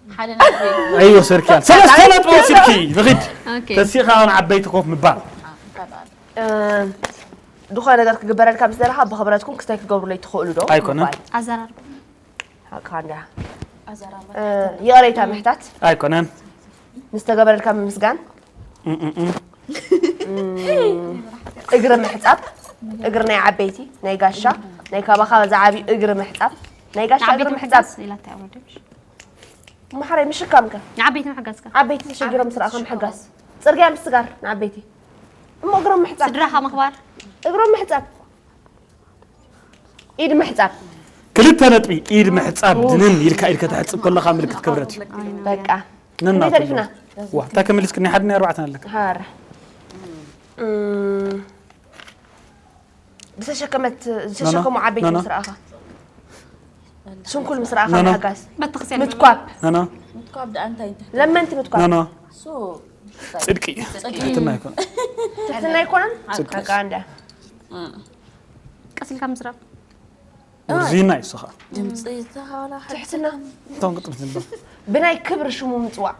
ሓደ ነጥቢ ኣይወሰድክያን ሰለስተ ነጥቢ ወሲድኪ ንኺድ ኦኬ ተሲእኻ ን ዓበይቲ ኮፍ ምባል እ፣ ዝኾነ ነገር ክግበረልካ ምስ ደለኻ ብኽብረትኩም ክስታይ ክገብሩለይ ትኽእሉ ዶ ኣይኮነን። ምባል። ኣዘራርባ ሓቅኻ እንዲያ እ፣ ይቕሬታ ምሕታት ኣይኮነን ንዝተገበረልካ ምምስጋን እም፣ እም፣ እም። እግሪ ምሕፃብ እግሪ ናይ ዓበይቲ ናይ ጋሻ ናይ ካባኻ ዝዓብዩ እግሪ ምሕፃብ ናይ ጋሻ እግሪ ዓበይቲ ምሕፃብ ምሕጋዝ ኢላታ ወደሽ ማሕረይ ምሽካምከ ንዓበይቲ ምሕጋዝካ ዓበይቲ ተሸጊሮም ስርኣኻ ምሕጋዝ ፅርግያ ምስጋር ንዓበይቲ እሞ እግሮም ምሕፃብ ስድራኻ ምኽባር እግሮም ምሕፃብ ኢድ ምሕፃብ ክልተ ነጥቢ ኢድ ምሕፃብ ድንን ኢልካ ኢድ ከተሕፅብ ከለኻ ምልክት ክብረት እዩ። በቃ ነና ክንደይ ተሪፍና ዋ እንታይ ከመልስክኒ ሓደ ናይ ኣርባዕተ ኣለካ ሃረ እም፣ ዝተሸከመት ዝተሸከሙ ዓበይቲ ኖ፣ ኖ። ምስ ረኣኻ ስንኩል ምስ ረኣኻ ኖ፣ ኖ። ምሕጋዝ በተክስያን ምትኳብ ነና ምትኳብ ደኣ እንታይ እንታይ ለመንቲ ምትኳብ ነና ሶ ፅድቂ ትሕትና ኣይኮነ ትሕትና ኣይኮነን ፅድቂ ሓቃ እንዳ ቀሲልካ ምስራብ ውርዚና እዩ ስኻ ድምፂ ዝተሃላ ትሕትና እቶም ግጥም ዝንበ ብናይ ክብሪ ሽሙ ምፅዋዕ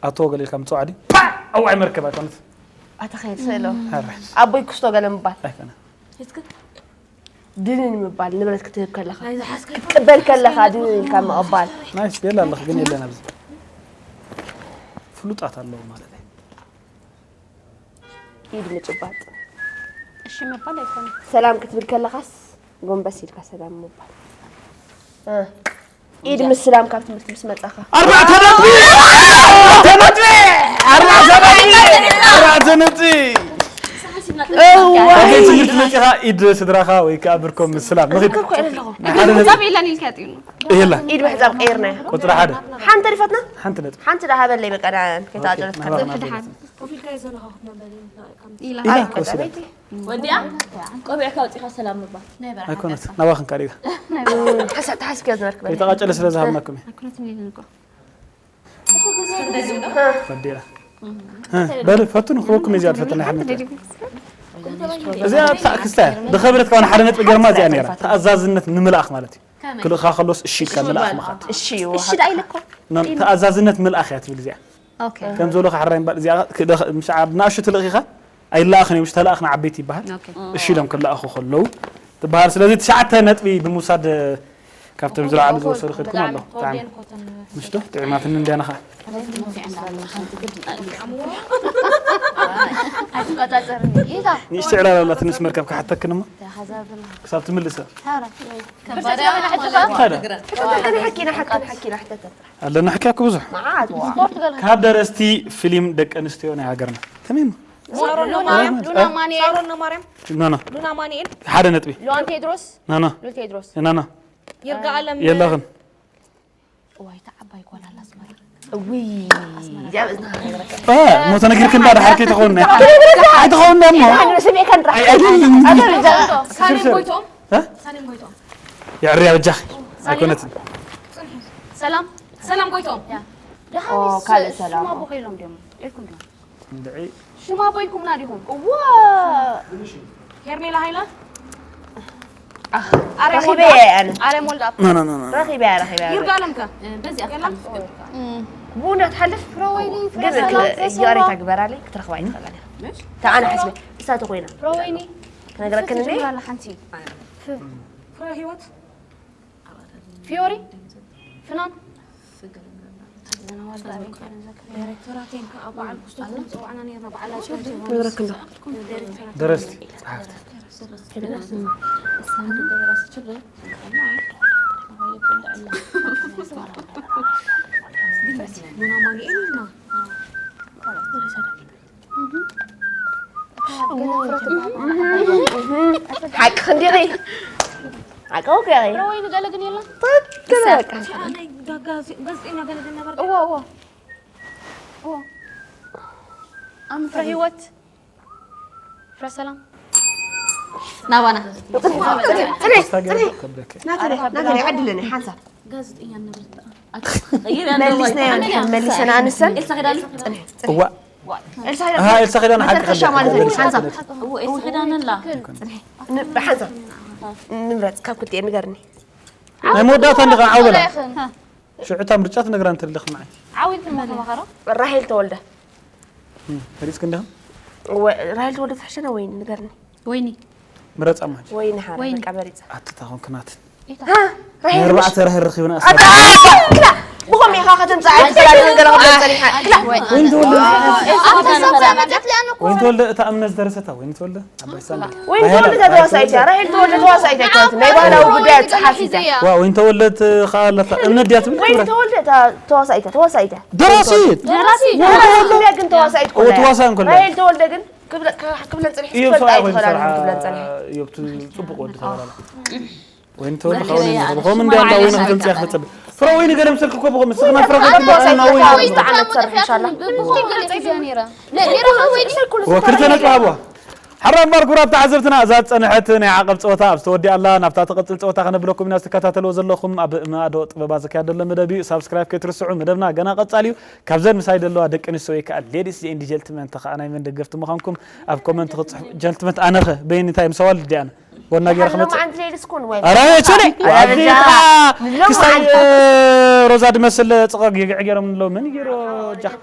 ኣቶ ገሊልካ ምፅዋዕ ድዩ ፓ ኣዋይ መርከብ ኣይኮነት ኣተኸይድ ስእሎ ኧረ ኣቦይ ክስቶ ገለ ምባል ኣይኮነ ድንን ምባል ንብረት ክትህብ ከለኻ ክትቅበል ከለኻ ድንን ኢልካ ምቕባል ናይስ ቤላ ኣለኽ ግን የለን ኣብዚ ፍሉጣት ኣለዉ ማለት እዩ ኢድ ምጭባጥ እሺ ምባል ኣይኮነ ሰላም ክትብል ከለኻስ ጎንበስ ኢልካ ሰላም ምባል እ፣ ኢድ ምስላም ካብ ትምህርቲ ምስ መጻኻ ኣርባዕተ ነጥቢ ኣርባዕተ ነጥቢ ኣርባዕተ ነጥቢ ኣርባዕተ ነጥቢ እዋ ካብ ቤት ትምህርቲ መፂኻ ኢድ ስድራኻ ወይ ከዓ ብርኮም ምስላም ንኽድ ርከብ ኮይነ ኣለኹ ሓደ ነጥቢ ጸብ የለን ኢልካ ያጥዩኑ ይላ ኢድ ምሕጻብ ቀይርና ቁፅሪ ሓደ ሓንቲ ሪፈትና ሓንቲ ነጥቢ ሓንቲ ዳ ሃበለይ በቃ ዳ ከይተዓጨለት ናባና ከብዳ ቤት ኢላ ኢላ ኮስላ ወዲያ ቆቢዕካ ኣውፂኻ ሰላም ምባል ኣይኮነት ናባኽን ካሪጋ ተሓስኪ ዝነበርክ በል ከይተቓጨለ ስለ ዝሃብናኩም እዩ ኣይኮነትን ኢልን እኮ ወዲያ በል ፈትኑ ክበኩም እዚኣ ፈትና ሓነት እዚኣ ክስታ ብኸብረት ካውን ሓደ ነጥቢ ገርማ እዚኣ ነራ ተኣዛዝነት ንምልኣኽ ማለት እዩ ክልእኻ ከሎስ እሺ ኢልካ ምልኣኽ ምኻድ እሺ እዩ እሺ ዳ ኢለ እኮ ተኣዛዝነት ምልኣኽ እያ ትብል እዚኣ ኦኬ ከም ዝበሎ ካሕራይ ምባል እዚኣ ክደ- ምሽ ዓብ ናእሹ ትልእኺኻ ኣይለኣኽን እዮም ተለኣኽና ዓበይቲ ይበሃል ኦኬ እሺ ኢሎም ክለኣኹ ከለዉ ትበሃል ስለዚ ትሽዓተ ነጥቢ ብምውሳድ ካብቶም ዝለዓሉ ዝወሰዱ ክድኩም ኣለኹ ብጣዕሚ ምሽቶ ጥዑማትኒ እንዲያና ኸዓ ኣይትቆጻጸርኒ ኢታ ንእሽቶ ዕላል ኣላ ትንሽ መርከብ ክሓተክን እሞ ክሳብ ትምልሰ ሕተተን ሓቂና ሓተተን ሓቂና ሕተተን ኣለና ሕክያኩ ብዙሕ መዓት ዋ ካብ ደረስቲ ፊልም ደቂ ኣንስትዮ ናይ ሃገርና ከመይ እሞ ሉና ማርያም ሉና ማንኤል ኖ ኖ ሉና ማንኤል ሓደ ነጥቢ ሉዋን ቴድሮስ ኖ ኖ ሉል ቴድሮስ ኖ ኖ ይርጋኣለም የለኽን ዋይ ተዓባይ ጓል ኣላ ኣስመራ እውይ እዚኣ ብእዝና እ ሞ ተነጊርክ እንዳ ድሓር ከይትኸውን ኣይትኸውን እሞ ስሚዕካ ንጥራሕ ሳሌም ጎይቶም እ? ሳሌም ጎይቶም የዕርያ በጃኺ ኣይኮነትን ሰላም ሰላም ጎይቶም ካልእ ሰላም ሽማ ቦኸይሎም ዲዮም ኢልኩም ዲዮም እንድዒ ሽማ ቦይኩምና ዲኹም እዋ ሄርሜላ ሃይላ ረኺበያ እየ ኣነ። ኣረ ሞልዳ No, no, no, no. ረኺበያ ረኺበያ። ይርጋለም ከ በዚኣ ብኡ እንዳትሓልፍ ግን ይቕሬታ ግበራለይ ክትረኽባ ኣይትኽእላን ኢኻ። እታ ኣነ ሓስበ እሳተ ኮይና ሮወይኒ ክነግረክን እንዴ? ጅምራላ ሓንቲ ፍረ ህይወት ፊዮሪ ፍናን ዳይሬክተራተይን ከዓ በዓል ክስቶ ክንፅውዓና ነርና በዓል ነግረክን ዶ? ደረስቲ ጸሓፍቲ ቡና ማንኤል ኢልና ሓቂ ክንዲኺ ሓቂ ወገኺ ሮወይኒ ገለ ግን የለን ጋዜጠኛ ገለ ግን ነበር እዎ እዎ እዎ ኣም ፍረ ህይወት ፍረ ሰላም ናባና ናተለይ ዓድለኒ ሓንሳብ ጋዜጠኛ ነበር መሊስናዮ እንድሕር መሊሰና ኣንሰን ኤልሳ ኪዳነ እዋ ኤልሳ ኪዳነ ኣሃ ኤልሳ ኪዳነ ሓቂ መጨረሻ ማለት እዩ ሓንሳብ እዎ ኤልሳ ኪዳነ ኣላ ሓንሳብ ንምረፅ ካብ ክልቲኤ ንገርኒ ናይ መወዳእታ እንዲኻ ዓውበላ ሽዑ እታ ምርጫ ትነግራ እንተለኽ ንዓይ ዓዊልክን መተማኸሮ ራሄል ተወልደ ፈሊጥክ እንዲኻ ራሄል ተወልደ ትሕሸና ወይ ንገርኒ ወይኒ ምረፃ ማች ወይ ንሓረ ወይኒ። በቃ መሪፃ ኣትታ ኾንክናት ራሄል ኣርባዕተ ራሄል ረኺብና ብኸም ኢኻ ከተምፅኣ ኣይትኽእላን ገለ ክብለ ፀኒሓ ወይን ተወልደ ወይን ተወልደ እታ እምነት ዝደረሰታ ወይን ተወልደ ዓባይ ሳሚ ወይ ተወልደ ተዋሳኢት እያ ራሄል ተወልደ ተዋሳኢት ኣይኮነትን ናይ ባህላዊ ጉዳያት ፀሓፊት እያ ዋ ወይን ተወልደ ከኣ ኣለታ እምነት ድያ ትብል ወይ ተወልደ ተዋሳኢት እያ ተዋሳኢት እያ ደራሲት ደራሲ ተዋሳኢት ግን ተዋሳኢት ኦ ተዋሳኢ እንኮላ ራሄል ተወልደ ግን ክብለን ፅኒሕ እዮም ክፈልጣ ሰብኣይ ኮይኑ ኣይትኽእላን ሰርዓ ክብለን ፅኒሕ እዮብቲ ፅቡቅ ወዲ ተባላላ ወይን ተወልደ ከኣ ወይን ከምኡ እንዳ እንዳ ወይን ክትምፅያ ክትፅብ ፍረ ወይን ገለ ምሰልክ እኮ ብኸም ምስኽና ፍረ ክትበኣና ወይን ዝተዓመት ትሰርሕ ኢንሻላ ወክልተ ነጥቢ ሃብዋ ሓራ እምበር ክቡራት ተዓዘብትና እዛ ዝፀንሐት ናይ ዓቐብ ፀወታ ኣብ ዝተወዲኣላ ናብታ ትቕፅል ፀወታ ከነብለኩም ኢና ዝትከታተልዎ ዘለኹም ኣብ ማእዶ ጥበባ ዝካየድ ዘሎ መደብ እዩ ሳብስክራይብ ከይትርስዑ መደብና ገና ቀፃሊ እዩ ካብዘን ምሳይ ዘለዋ ደቂ ኣንስትዮ ወይ ከዓ ሌዲስ ኤንድ ጀልትመን ተኸዓ ናይ መን ደገፍቲ ምዃንኩም ኣብ ኮመንት ክፅሕፉ ጀልትመንት ኣነኸ በይንታይ ምሰዋል ድኣነ ጎና ገይረ ክመፅእ ዓንት ሌዲስ ኩን ወይ ኧረ ችሊ ኧረ ክስታይ ሮዛ ድመስል ፅቐ ጌግዕ ገይሮም ኣለዉ መን ገይሮ ጃ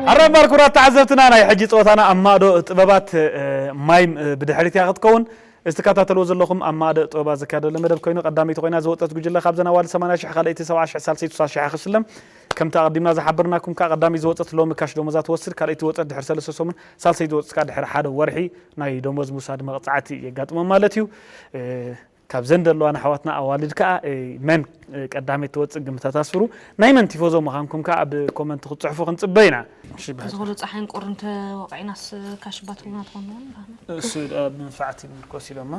ሓራ እምበር ክቡራት ተዓዘብትና ናይ ሕጂ ፀወታና ኣብ ማእዶ ጥበባት ማይም ብድሕሪት እያ ክትከውን እዚ ትከታተልዎ ዘለኹም ኣብ ማእደ ጥበባት ዝካየደለ መደብ ኮይኑ ቀዳመይቲ ኮይና ዝወፀት ጉጅለ ካብዘን ኣዋልድ ሰማንያ ሽሕ ካልኣይቲ ሰብዓ ሽሕ ሳልሰይቲ ስሳ ሽሕ ክትስለም ከምቲ ኣቐዲምና ዝሓበርናኩም ከዓ ቀዳመይቲ ዝወፀት ሎሚ ካሽ ደሞዛ ትወስድ ካልኣይቲ ዝወፀት ድሕሪ ሰለስተ ሰሙን ሳልሰይቲ ዝወፀት ከዓ ድሕሪ ሓደ ወርሒ ናይ ደሞዝ ምውሳድ መቕፃዕቲ የጋጥሞም ማለት እዩ ካብዘን ዘለዋና ኣሕዋትና ኣዋልድ ከዓ መን ቀዳመይቲ ትወፅእ ግምታት ኣስፍሩ ናይ መን ቲፎዞ ምዃንኩም ከዓ ኣብ ኮመንት ክትፅሕፉ ክንፅበ ኢና ዝኽሉ ፀሓይን ቁርን ተወቂዕናስ ካሽባት እውን ኣትኾንዎን እሱ ኣብ መንፋዕቲ ምርኮስ ኢሎማ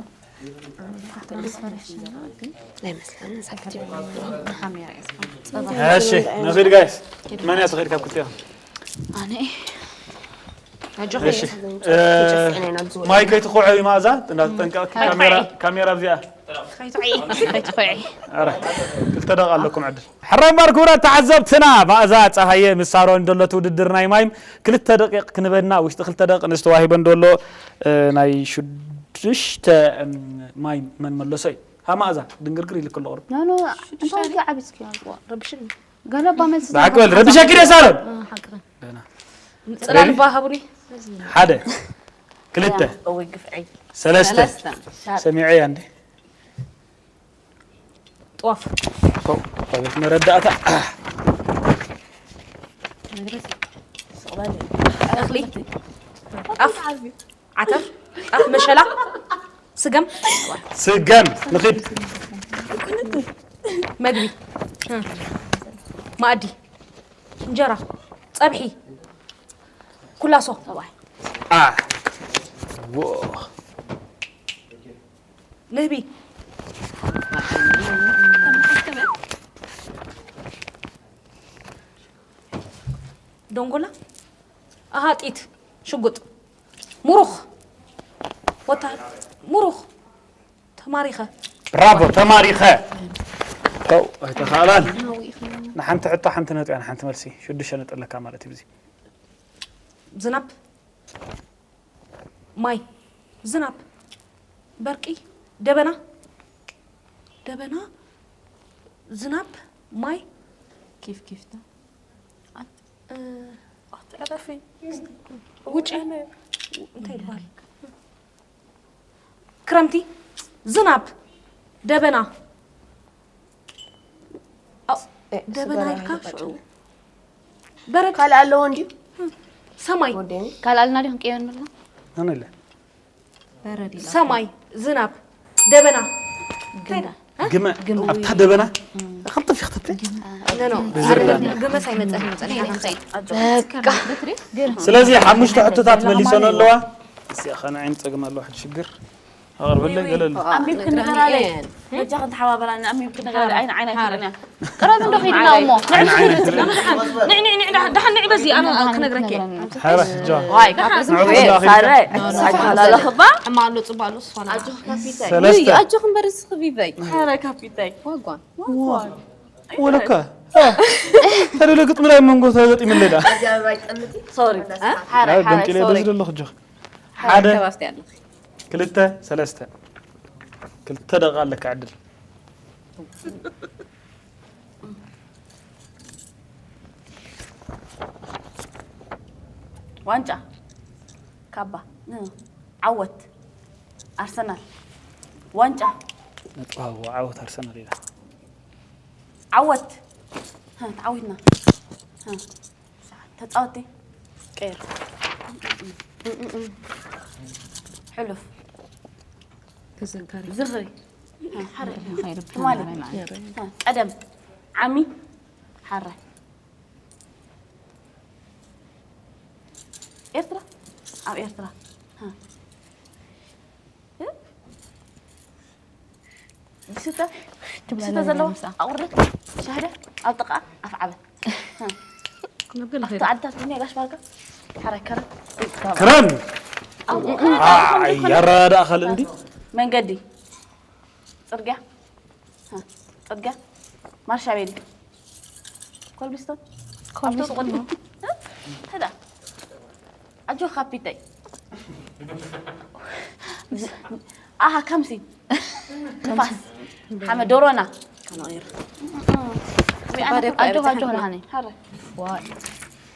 እሺ ንኺድ ጋይስ መን እያ ትኽእል ካብ ክልቲኦም ኣነ እሺ ማይ ከይትኹዕዩ ማእዛ እንዳተጠንቀቕኪ ካሜራ ኣብዚኣ ከይትኹዒ ኧረ ክልተ ደቂቕ ኣለኩም ዕድል ሕራይ እምበር ክቡራት ተዓዘብትና ማእዛ ፀሃየ ምስ ሳሮን ደሎ እቲ ውድድር ናይ ማይም ክልተ ደቂቕ ክንበና ውሽጢ ክልተ ደቂቕ ንዝተዋሂበን ደሎ ናይ ሽዱሽተ ማይ መን መለሶ እዩ ሃ ማእዛ ድንግርግር ኢልክ ኣሎ ቁሩብ ኖ ኖ እንታይ ዓቢስኪ ረብሽኒ ገለባ መልሲ ብሓቂ በል ረብሸኪ ድየ ሳሮን ጽላል ባሃቡሪ ሓደ ክልተ እወይ ግፍዐይ ሰለስተ ሰሚዐያ እንዴ ጥዋፍ ቆቤት መረዳእታ እኽሊ ጣፍ ዓተር ጣፍ መሸላ ስገም ስገም ንኺድ መግቢ ማእዲ እንጀራ ፀብሒ ኩላሶ አ ንህቢ ደንጎላ ኣሃጢት ሽጉጥ ሙሩኽ ወታ ሙሩኽ ተማሪኸ ብራቮ ተማሪኸ ተው ኣይተኻእላን ንሓንቲ ሕቶ ሓንቲ ነጥያ ንሓንቲ መልሲ ሽዱሽተ ነጥብ ኣለካ ማለት እዩ ዝናብ ማይ ዝናብ፣ በርቂ፣ ደበና፣ ደበና፣ ዝናብ፣ ማይ፣ ኪፍ ኪፍታ። እ፣ ኣትዕረፊ። ውጪ። እንታይ ይባል? ክረምቲ፣ ዝናብ፣ ደበና። ኣው፣ እ፣ ደበና ስጋራ ኢልካ ሽዑ። በረድ። ካልእ ኣለዎ እንድዩ? ሰማይ። ወደኒ። ካልኣልና ዲኹም ቀየን ምርና? ኣነ ኣለ። በረድ ኢላ። ሰማይ፣ ዝናብ፣ ደበና። ግመ። ግመ። ግመ። ኣብታ ደበና። ከልጥፍ ይኽተተ። ኖ፣ ኖ። ብዝርዳ። ግመ ሳይመጽእ፣ መጸና ንኸይድ። በቃ። ስለዚ ሓሙሽተ ሕቶታት መሊሰን ኣለዋ። እዚኣ ኸነ ዓይን ጸግም ኣለዋ፣ ሕጂ ሽግር። ኣቕርበለይ፣ ገለ ኣሎ። ኣንቢብኪ ንገራለይ። በጃኽን ተሓባበራኒ፣ ኣንቢብኪ ንገራለይ። ኣይን ዓይን ኣይትብለኒ። ቅረብ እንዶ ኺድና እሞ። ንዕ፣ ንዕ፣ ንዕ፣ ንዕ፣ ደሓን ንዕ በዚ፣ ኣነ ክነግረኪ። ሓራ፣ ጃ። ዋይ፣ ካብ ንዑ እዝኒ ክላ ኺድ። ሳረ፣ ኣጆኻ ኣለኽባ። ዕማ ኣሎ፣ ጽባ ኣሎ፣ ስፋና። ኣጆኻ ካፒታይ። ሰለስተ። ውይ፣ ኣጆኽ እምበር እስኺ ቢበይ። ሓራ ካፒታይ። ዋጓን። ዋጓን። ወለካ። ተደለ ግጥሚ ላይ መንጎ ተገጢምለይ ዳ። ሶሪ። ሓራ፣ ሓራ፣ ገምጢለይ ሶሪ። በዚ ደለኹ ጆኽ። ሓደ፣ ሓደ። ከባብቲ ኣለኺ። ክልተ፣ ሰለስተ። ክልተ ደቂቃ ኣለካ ዕድል። ዋንጫ፣ ካባ፣ ዓወት፣ ኣርሰናል፣ ዋንጫ። ነጥቢ ሃብዎ፣ ዓወት ኣርሰናል ኢላ። ዓወት። ሃ፣ ተዓዊትና። ሃ። ተጻወቲ። ቀይር። ሕሉፍ። ተዘንካሪ። ዝኽሪ። ሓረ። ትማሊ። ቀደም። ዓሚ። ሓረ። ኤርትራ። ኣብ ኤርትራ። ዝስተ ትብላ ዝስተ ነበር ዘለዎ ምሳ። ኣቑርደት ሻህደ ኣብ ጥቓ ኣፍዓበት። ክነብል ኣብቲ ኸይድ። ዓድታት ዱንያ ጋሽ ባርካ ሓራይ ከረን ክረን። ኣብ ኣይ፣ ኣይ፣ ኣረዳድኣ ካልእ እንዲ። መንገዲ ጽርግያ። ጽርግያ ማርሻ ቤሊ ኮብልስቶን ኮብልስቶን። ኣውቶቡስ ቅድሚ። ህዳ። ኣጆ ካፒተይ። ኣሃ፣ ከምሲ። ንፋስ። ሓመ ዶሮና። ከነቕይር። ወይ ኣነ ኣጆ፣ ኣጆ፣ ናሃኒ። ሃረ። ዋይ።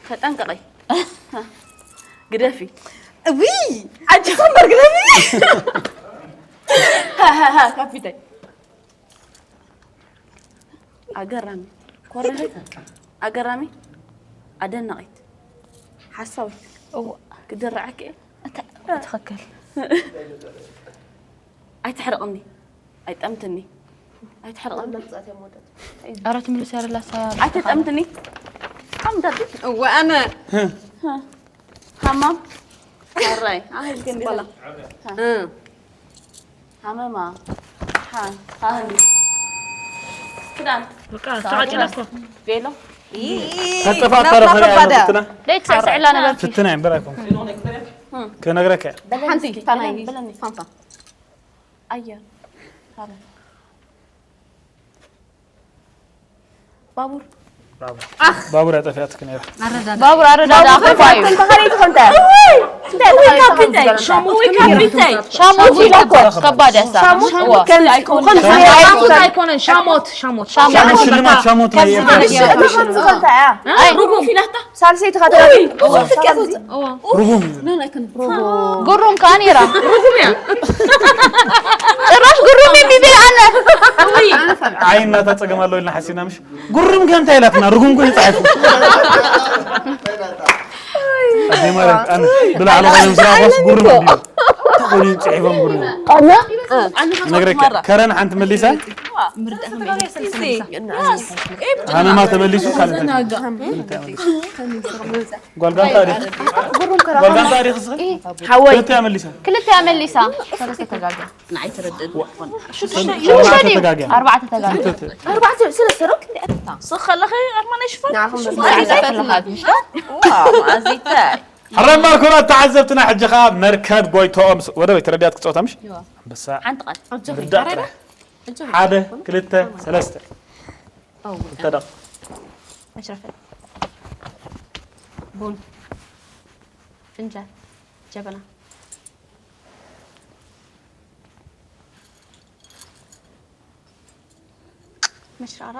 ተጠንቀቐይ። ግደፊ። እዊ! ኣጆ፣ ከንበር ግደፊ። ሃ፣ ሃ፣ ሃ፣ ካፒተይ። ኣገራሚ። ኮረህት። ኣገራሚ። ኣደናቒት። ሓሳዊት። እዋ። ክድርዓኪ እየ። እታ ትኽክል። ኣይትሕርቕኒ። ኣይጠምትኒ። ኣይትሕርቕኒ። ኣረ ትምልስ ያለላ ሳ-፣ ኣይትጠምትኒ። ኣምዳዲ። እዋ ኣነ። ሃ። ሃማም። ኣራይ። ኣህል ግን በላ። ሃ። እ። ሃመማ። ሓ-፣ ሓህሊ። ክዳን። በቃ፣ ተዓጭላ እኮ። ቬሎ። ተጠፋፈረ ናትና ኸሪያ ከበደ። ፍትና። ደይ ትስዕስዕላ ነበርኪ። ፍትና እምበር ኣይኮንኩ። ክነግረካ እየ። በለኒ ሓንቲ እስኪ፣ ታናይ በለኒ፣ በለኒ። ፋንፋ። ኣየር። ሃረ። ባቡር። ባቡር። ኣኽ። ባቡር ኣጠፊኣትክ ነይራ። ኣረዳዳ። ባቡር ኣረዳዳ ባቡር ክፋ እዩ። እንተ ኸሪት ኾንተ። እውይ፣ እንታይ እውይ፣ ኸሪት ካፒተይ። ኾንተ? እውይ፣ ካፒተይ። ሻሞት ኢላ እኮ። ከባድ እያ እሳ። ሻሞት እዋ። ከም፣ ከም ሻሞት ኣይኮነን፣ ሻሞት፣ ሻሞት። ሻሞት። ሻሞት ሽልማት ሻሞት ናይ ኤርትራ። እሺ፣ እታ ኸምዚ ኸንታ እያ። ኣይ። ርጉም ፊላታ። ሳልሰይቲ ኸ እውይ፣ እዋ፣ ፍቅያ ሰዚ። እዋ። ርጉም። ኖ፣ ኣይኮነን። ርጉም። ጉሩም ከኣ ነይራ። ርጉም እያ። ጭራሽ ጉሩም የሚብል ኣነ። እውይ። ዓይና ተጸገም ኣሎ ኢልና ሓሲብና ምሽ? ጉርም ከ እንታይ ኢላትና? ርጉም ኮ ይጻሕፉ። ኣዜ ማርያም፣ ኣነ ብላዕሊ ኮይኖም ስራሕስ ጉርም እንዲዩ። ተኾይኑ ጽሒፎም ጉርም። ኣነ፣ እ፣ ነግረካ፣ ከረን ሓንቲ መሊሳ። ሃመማ ተመሊሱ፣ ካልእ እንታይ? ጓል ጋንታ ዲኽ? ጓል ጋንታ ዲኽ እስኺ? ሓወይ። ክልተ እያ መሊሳ። ክልተ እያ መሊሳ። ሰለስተ ተጋግያ። ንዓይ ትረድእ። ሽዱሽተ እዩ። ኣርባዕተ ተጋግያ። ኣርባዕተ ተጋግያ። ኣርባዕተ፣ ሰለስተ ዶ? ስኽ ከለኺ ኣርማና ይሽፈን? ንዓኹም ሽፈን በዚ ኣይፈትናት፣ ምሽ? ዋው፣ ኣዚተ። ሕራይ ማርኮና ተዓዘብትና፣ ሕጂ ኸኣ መርከብ ጎይቶኦም ስ-፣ ወደ ቤት ረዳት ክጻወታ፣ ምሽ? ይዋ። ኣንበሳ። ሓንቲ ቃል። ርዳእ ጥራሕ። ሓደ፣ ክልተ፣ ሰለስተ። ክልተ ደቕ። መሽረፈት። ቡን። ፍንጃል። ጀበና። መሽራራ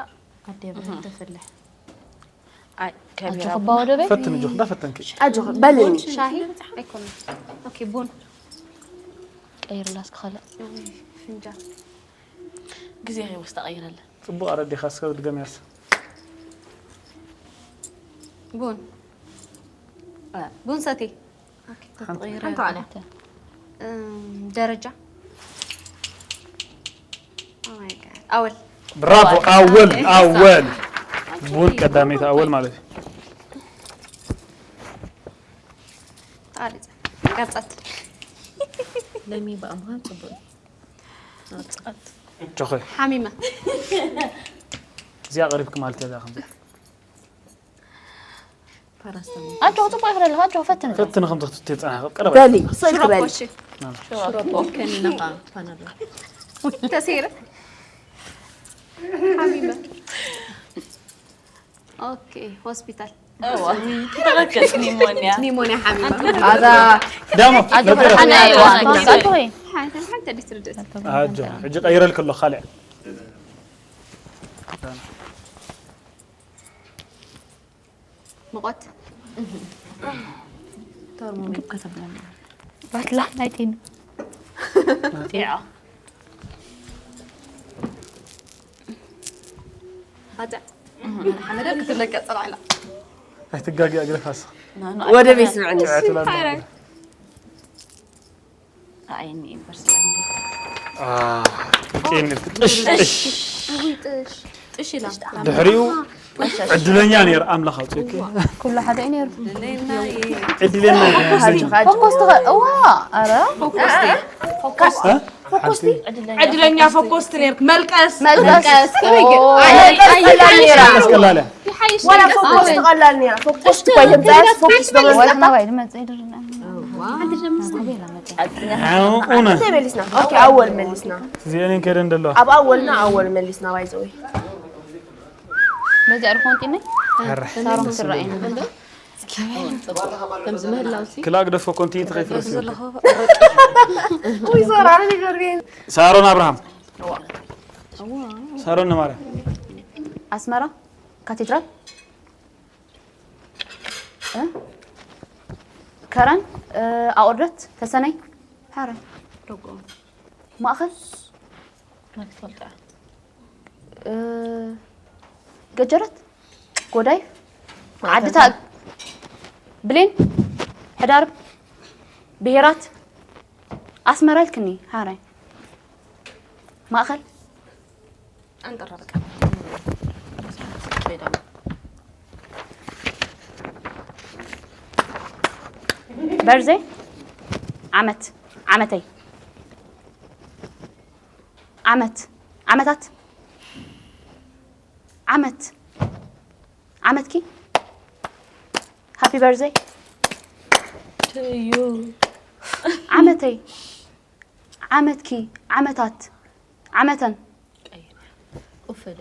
ኣደ ብረት ተፍልሕ። ኣጆኺ ባወደበይ። ፈትን ጆክ እንዳፈተንኪ ኣጆኺ በልኒ። ሻሂ ኣይኮነን። ኦኬ ቡን ቀይርላ እስኪ ካልእ። ፍንጃል ግዜ ከይወስዳ ቀይረለን። ጽቡቕ ኣረዲኻ እስከ ድገምያስ ቡን ቡን ሰቲ ተቐይረ ሓንቲ ዋላ። እም፣ ደረጃ Oh my God. ኣወል ብራቮ ኣወል ኣወል ቡን ቀዳመይቲ ኣወል ማለት እዩ ተቓሪጸ ቀርጸት ለሚ ብኣምሃን ጽቡቅ እዩ። ኣብጽኣት ጆኸ ሓሚመ እዚኣ ቀሪብክ ማለት እያ ከምዚ ፓራስተሞል ኣጆ ጽቡቅ ይኽደልኻ ኣጆ ፈትን ፈትን ከም ትኽትት የጸናኸ ቀረበ በሊ ስልክ በሊ። ሽሮፖ ከኒናኻ ፓናዶ ተሰይረ ሓሚመ ኦኬ ሆስፒታል ትኽክል ኒሞንያ ኒሞንያ ሓሚማ ኣዛ ዳሞ ኣጆ ነጢረ ፈትሓና እየ ሓንቲ ሓንቲ ኣዲስ ትርድእት ኣጆ ሕጂ ቀይረልክ ኣሎ ካልዕ ሙቐት ተርሞሜትር ከተብለና ባትላ ናይቴን ጢዖ ባጽዕ ሓመደ ክትለቀ ጸላዕላ ኣይትጋጊ ኣግረፋስ ወደ ቤት ስምዕኒ ትላለ ኣይኒ ዩኒቨርሲቲ ቄን ጥሽ ጥሽ ጥሽ ኢላ ድሕሪኡ ዕድለኛ ነይር ኣምላኽ ኣውፅእኪ ኩሉ ሓደ እዩ ነይሩ ዕድለኛ ፈኮስ ትኸ እዋ ኣረ ፎኮስቲ ሓንቲ ዕድለኛ ፎኮስቲ ነይርክ መልቀስ መልቀስ ቀላለ ወላ ፎኮስቲ ቀላል ነይራ ፎኮስቲ ኮይነ ብዛያት ፎኮስ ወላ በመስለካ ናባይ ድመፅእ ይድርና ኡነ እንታይ መሊስና ኦኬ ኣወል መሊስና እዚአንን ከደ እንደለዋ ኣብ ኣወልና ኣወል መሊስና ባይዘወይ በዚ ኣርፎን ጢነ ሳሮም ትረኣይኒ ከምዚ ምህላውሲ ክላእ ግደፎ ኮንቲ ተኸይፍረስ ወይ ዞራ ንገርቤን ሳሮን ኣብርሃም ሳሮን ነማርያም ኣስመራ ካቴድራል እ? ከረን እ፣ ኣቑርደት ተሰነይ ሓረ ደጎም ማእኸል ክትፈልጣ እ፣ ገጀረት ጎዳይፍ ዓድታ ብሌን ሕዳርብ ብሄራት ኣስመራ ኢልክኒ ሓራይ ማእኸል ኣንጠራ በቃ በርዘይ ዓመት ዓመተይ ዓመት ዓመታት ዓመት ዓመትኪ ሃፒ በርዘይ ትዩ ዓመተይ ዓመትኪ ዓመታት ዓመተን ኡፈለ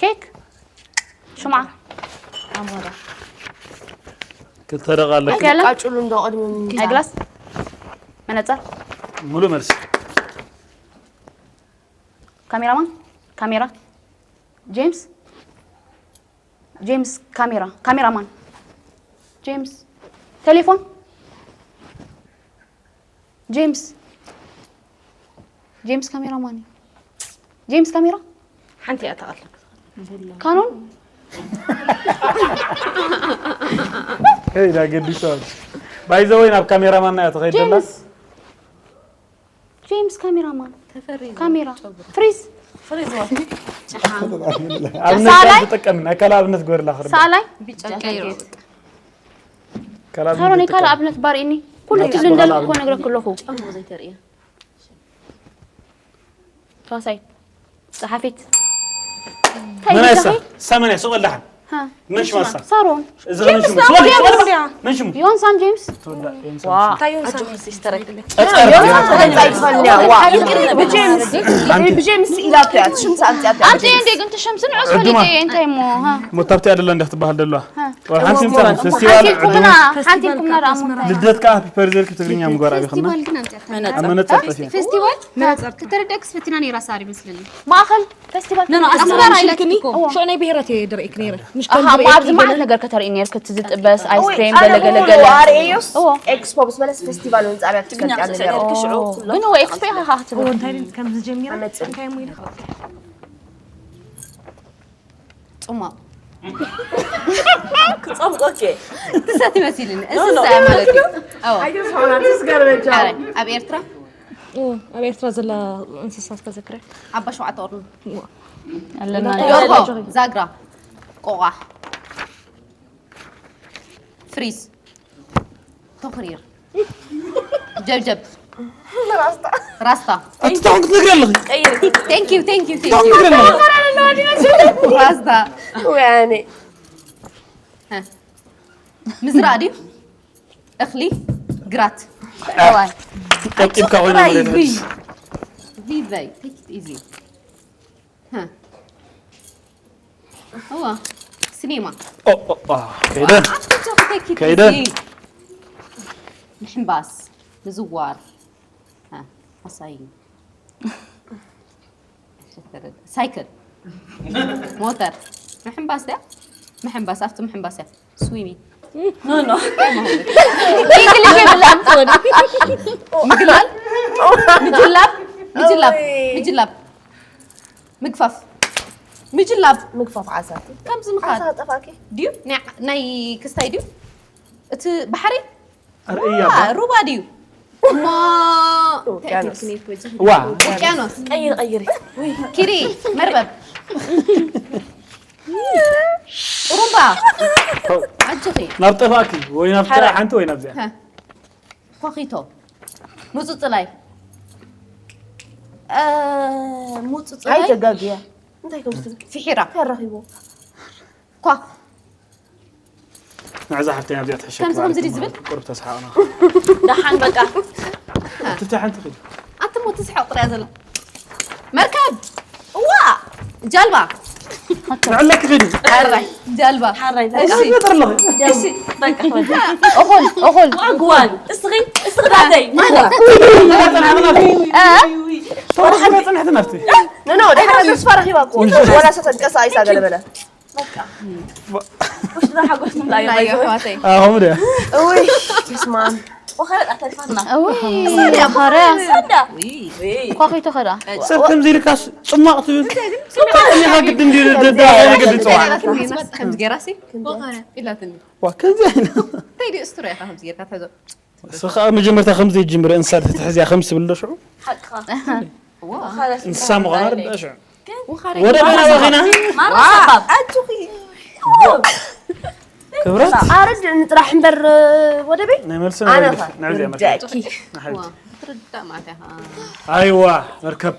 ኬክ ሽምዓ ኣሞራ ክተረቕ ኣለኪ ያለ ቃጭሉ እንዶ ቅድሚ ኣይግላስ መነፀር ሙሉእ መልሲ ካሜራማን ካሜራ ጄምስ ጄምስ ካሜራ ካሜራማን ጄምስ ቴሌፎን ጄምስ ጄምስ ካሜራማን እዩ ጄምስ ካሜራ ሓንቲ እያ ተቐልክ ካኖን ከይዳ ገዲሳ ባይዘወይ ናብ ካሜራማና እያ ተኸይድ ዘላ ጄምስ ጄምስ ካሜራማን ተፈሪ ካሜራ ፍሪዝ ፍሪዝ ኣብነት ሳላይ? ትጠቀም ናይ ካልእ ኣብነት ግበርላ ክርዳ ሳላይ ብጫ ጃኬት ካልእ ሳሮን ኣብነት ካልእ ትጠቀም ኣብነት ባርእኒ ኩሉ ናቱ ትብሊ እንደለ ዝባሃል እኮ ነግረክ ኣለኹ ጫማ ዘይተርእየ ተዋሳይ ጸሓፊት መናይሳ ሰመንያ ሱቕ ኣልዳሓን መን ሽማ እሳ? ሳሮን እዚ ከመይ ሽሙ? ስወዲ፣ ስወዲ። መን ሽሙ? ዮንሳን ጄምስ ተወዳ፣ ዮንሳን። ዋ ታዩ ሳሚ ሲስተር ጸጸር ብጀምስ ብጀምስ ኢላቶ እያ ሽምስ ኣምፅኣቶ ኣንተ እንዴ ግን ትሸምስን ዑስበን ዕዱማ። ይጠየ እንታይ እሞ ሃ ሞታብቲ ኣደላ እንዲያ ክትበሃል ደለዋ። ሓንቲ ሓንቲ ምሳና ሓንቲ ፌስቲቫል ኩምና ዕዱማ። ሓንቲ ኩምና ራሙ ልደትካ ሃፒ በርዘር ክትግርኛ ምግባር ኣቢኽና። ፌስቲቫል ግን ኣምፅኣታ ኣብ መነፀር ጠፊ። ፌስቲቫል ክትርደእ ክስፈቲና ነይራ ሳሪ መስለኒ ማእኸል ፌስቲቫል ኖ ኖ ኣስመራ ኣስመራ ኢለትኪ ኢለትኪ እኮ እኮ ሽዑ ናይ ብሄረት እየ ድርእክ ነይረ ምሽ ኣሃ እሞ ኣብዚ መዓት ነገር ከተርኢ ነርክ እቲ ዝጥበስ ኣይስክሬም ገለገለገለ ኣርእዮስ እዎ ኤክስፖ ምስ በለስ ፌስቲቫል እውን ፃብያ ትፈልጥ ያለ ነይሩ ሽዑ ግን እዎ ኤክስፖ ኢኻ ክትብል እንታይ ከምዚ ጀሚረ እንታይ ሞ ኢለ ፅማቕ ክፀምቆ ኦኬ ትሰቲ መሲልኒ እንስሳ እያ ማለት እዩ እዎ ኣይተስፋናትስ ገርበጃ ኣረ፣ ኣብ ኤርትራ ኣብ ኤርትራ ዘላ እንስሳ ዝተዘክረ ዓባ ሸውዓተ ቁርኒ ኣለና ደርሆ ዛግራ ቆቋሕ ፍሪዝ ተኽሪር ጀብጀብ ራስታ ኣቲ ታውን ክትነግሪ ኣለኺ። thank you thank you thank ታውን you ክትነግሪ ኣለኺ። ራስታ ወያኔ ምዝራእ ድዩ እኽሊ ግራት ቀብጢብካ ኮይና ማለት ነው። ቪ ቪ ቪ take it easy እዋ ሲኔማ ኦ፣ ኦ፣ ኦ፣ ከይደ። ከይደ። ምሕንባስ ምዝዋር ኣሳይ ሳይክል ሞተር ምሕንባስ ድያ ምሕንባስ ኣብቲ ምሕንባስ እያ ስዊሚንግ ኖ ኖ እንግሊሽ የብላን ትኾን ምግላል ምጅላብ ምጅላብ ምጅላብ ምግፋፍ ምጅላብ ምግፋፍ ዓሳቲ ከምዚ ምኻድ ዓሳ ጠፋኪ ድዩ ናይ- ናይ ክስታይ ድዩ እቲ ባሕሪ ኣርእያ ዋ፣ ሩባ ድዩ እሞ ውቅያኖስ ዋ ውቅያኖስ ቀይር ቀይር ኪሪ መርበብ ጥሩምባ ኣጆኺ ናብ ጠፋእኪ ወይ ናብ ሓንቲ ወይ ናብዚኣ። ኳኺቶ ሙፅፅላይ እ፣ ሙፅፅላይ ኣይተጋግያ እንታይ ከምስ ትብል ፍሒራ ከረኺቦ ኳኽ ንዕዛ ሓፍተይ ኣብዚኣ ትሕሸ ከምዚ ከምዚ ድዩ ዝብል? ቁርብ ተስሓቕና። ደሓን በቃ ትፍትሕ ሓንቲ ኺድ ኣትሞ ትስሐቕ ጥራያ ዘሎ መርከብ እዋ ጃልባ ንዕለክ ኺድ ሓራይ ጃልባ ሓራይ እሺ ገጠር ኣለኺ እሺ በቃ እኹል እኹል ጓል እስኺ እስኺ ታተይ ማለ ተወርሒ መፅንሕቲ ናብቲ ኖ ኖ ድሕሪ ተስፋ ረኺባ እኮ ወላ ሰተጥቀሳ ኣይሳ ገለበለ ውሽጥና ሓጎስ ትምላ ላዮ ኣሕዋተይ ኣኹም ደ እውይ ስማም ወኸረጣ ተሪፋትና እውይ ኸረ ኳኺቶ ኸዳ ሰብ ከምዚ ኢልካስ ጽማቕ ትብል ጽማቕ ኢኻ ግድን ድዩ ግድን ጽማቕ ከምዚ ገይራ ሲ ኢላትኒ ዋ ከምዚ ዓይነት እንታይ ድዩ እስትሮ ኢኻ ከምዚ ጌርካ ትሕዞ እሱ ከዓ መጀመርታ ከምዚ ይጅምር እንስሳ ትሕዝያ ከም ዝብል ዶ ሽዑ ሓቅኻ እንስሳ ምዃና ርዳ ሽዑ ወኻሪ ወደ ቤራ ወኺና ማራ ሰባብ ኣጆኺ ክብረት ኣረድ ንጥራሕ እምበር ወደ ቤት ናይ መልሲ ኣነ ንዕዚያ መርካ ጃኪ ትርዳእ ማለት ኢኻ ኣይዋ መርከብ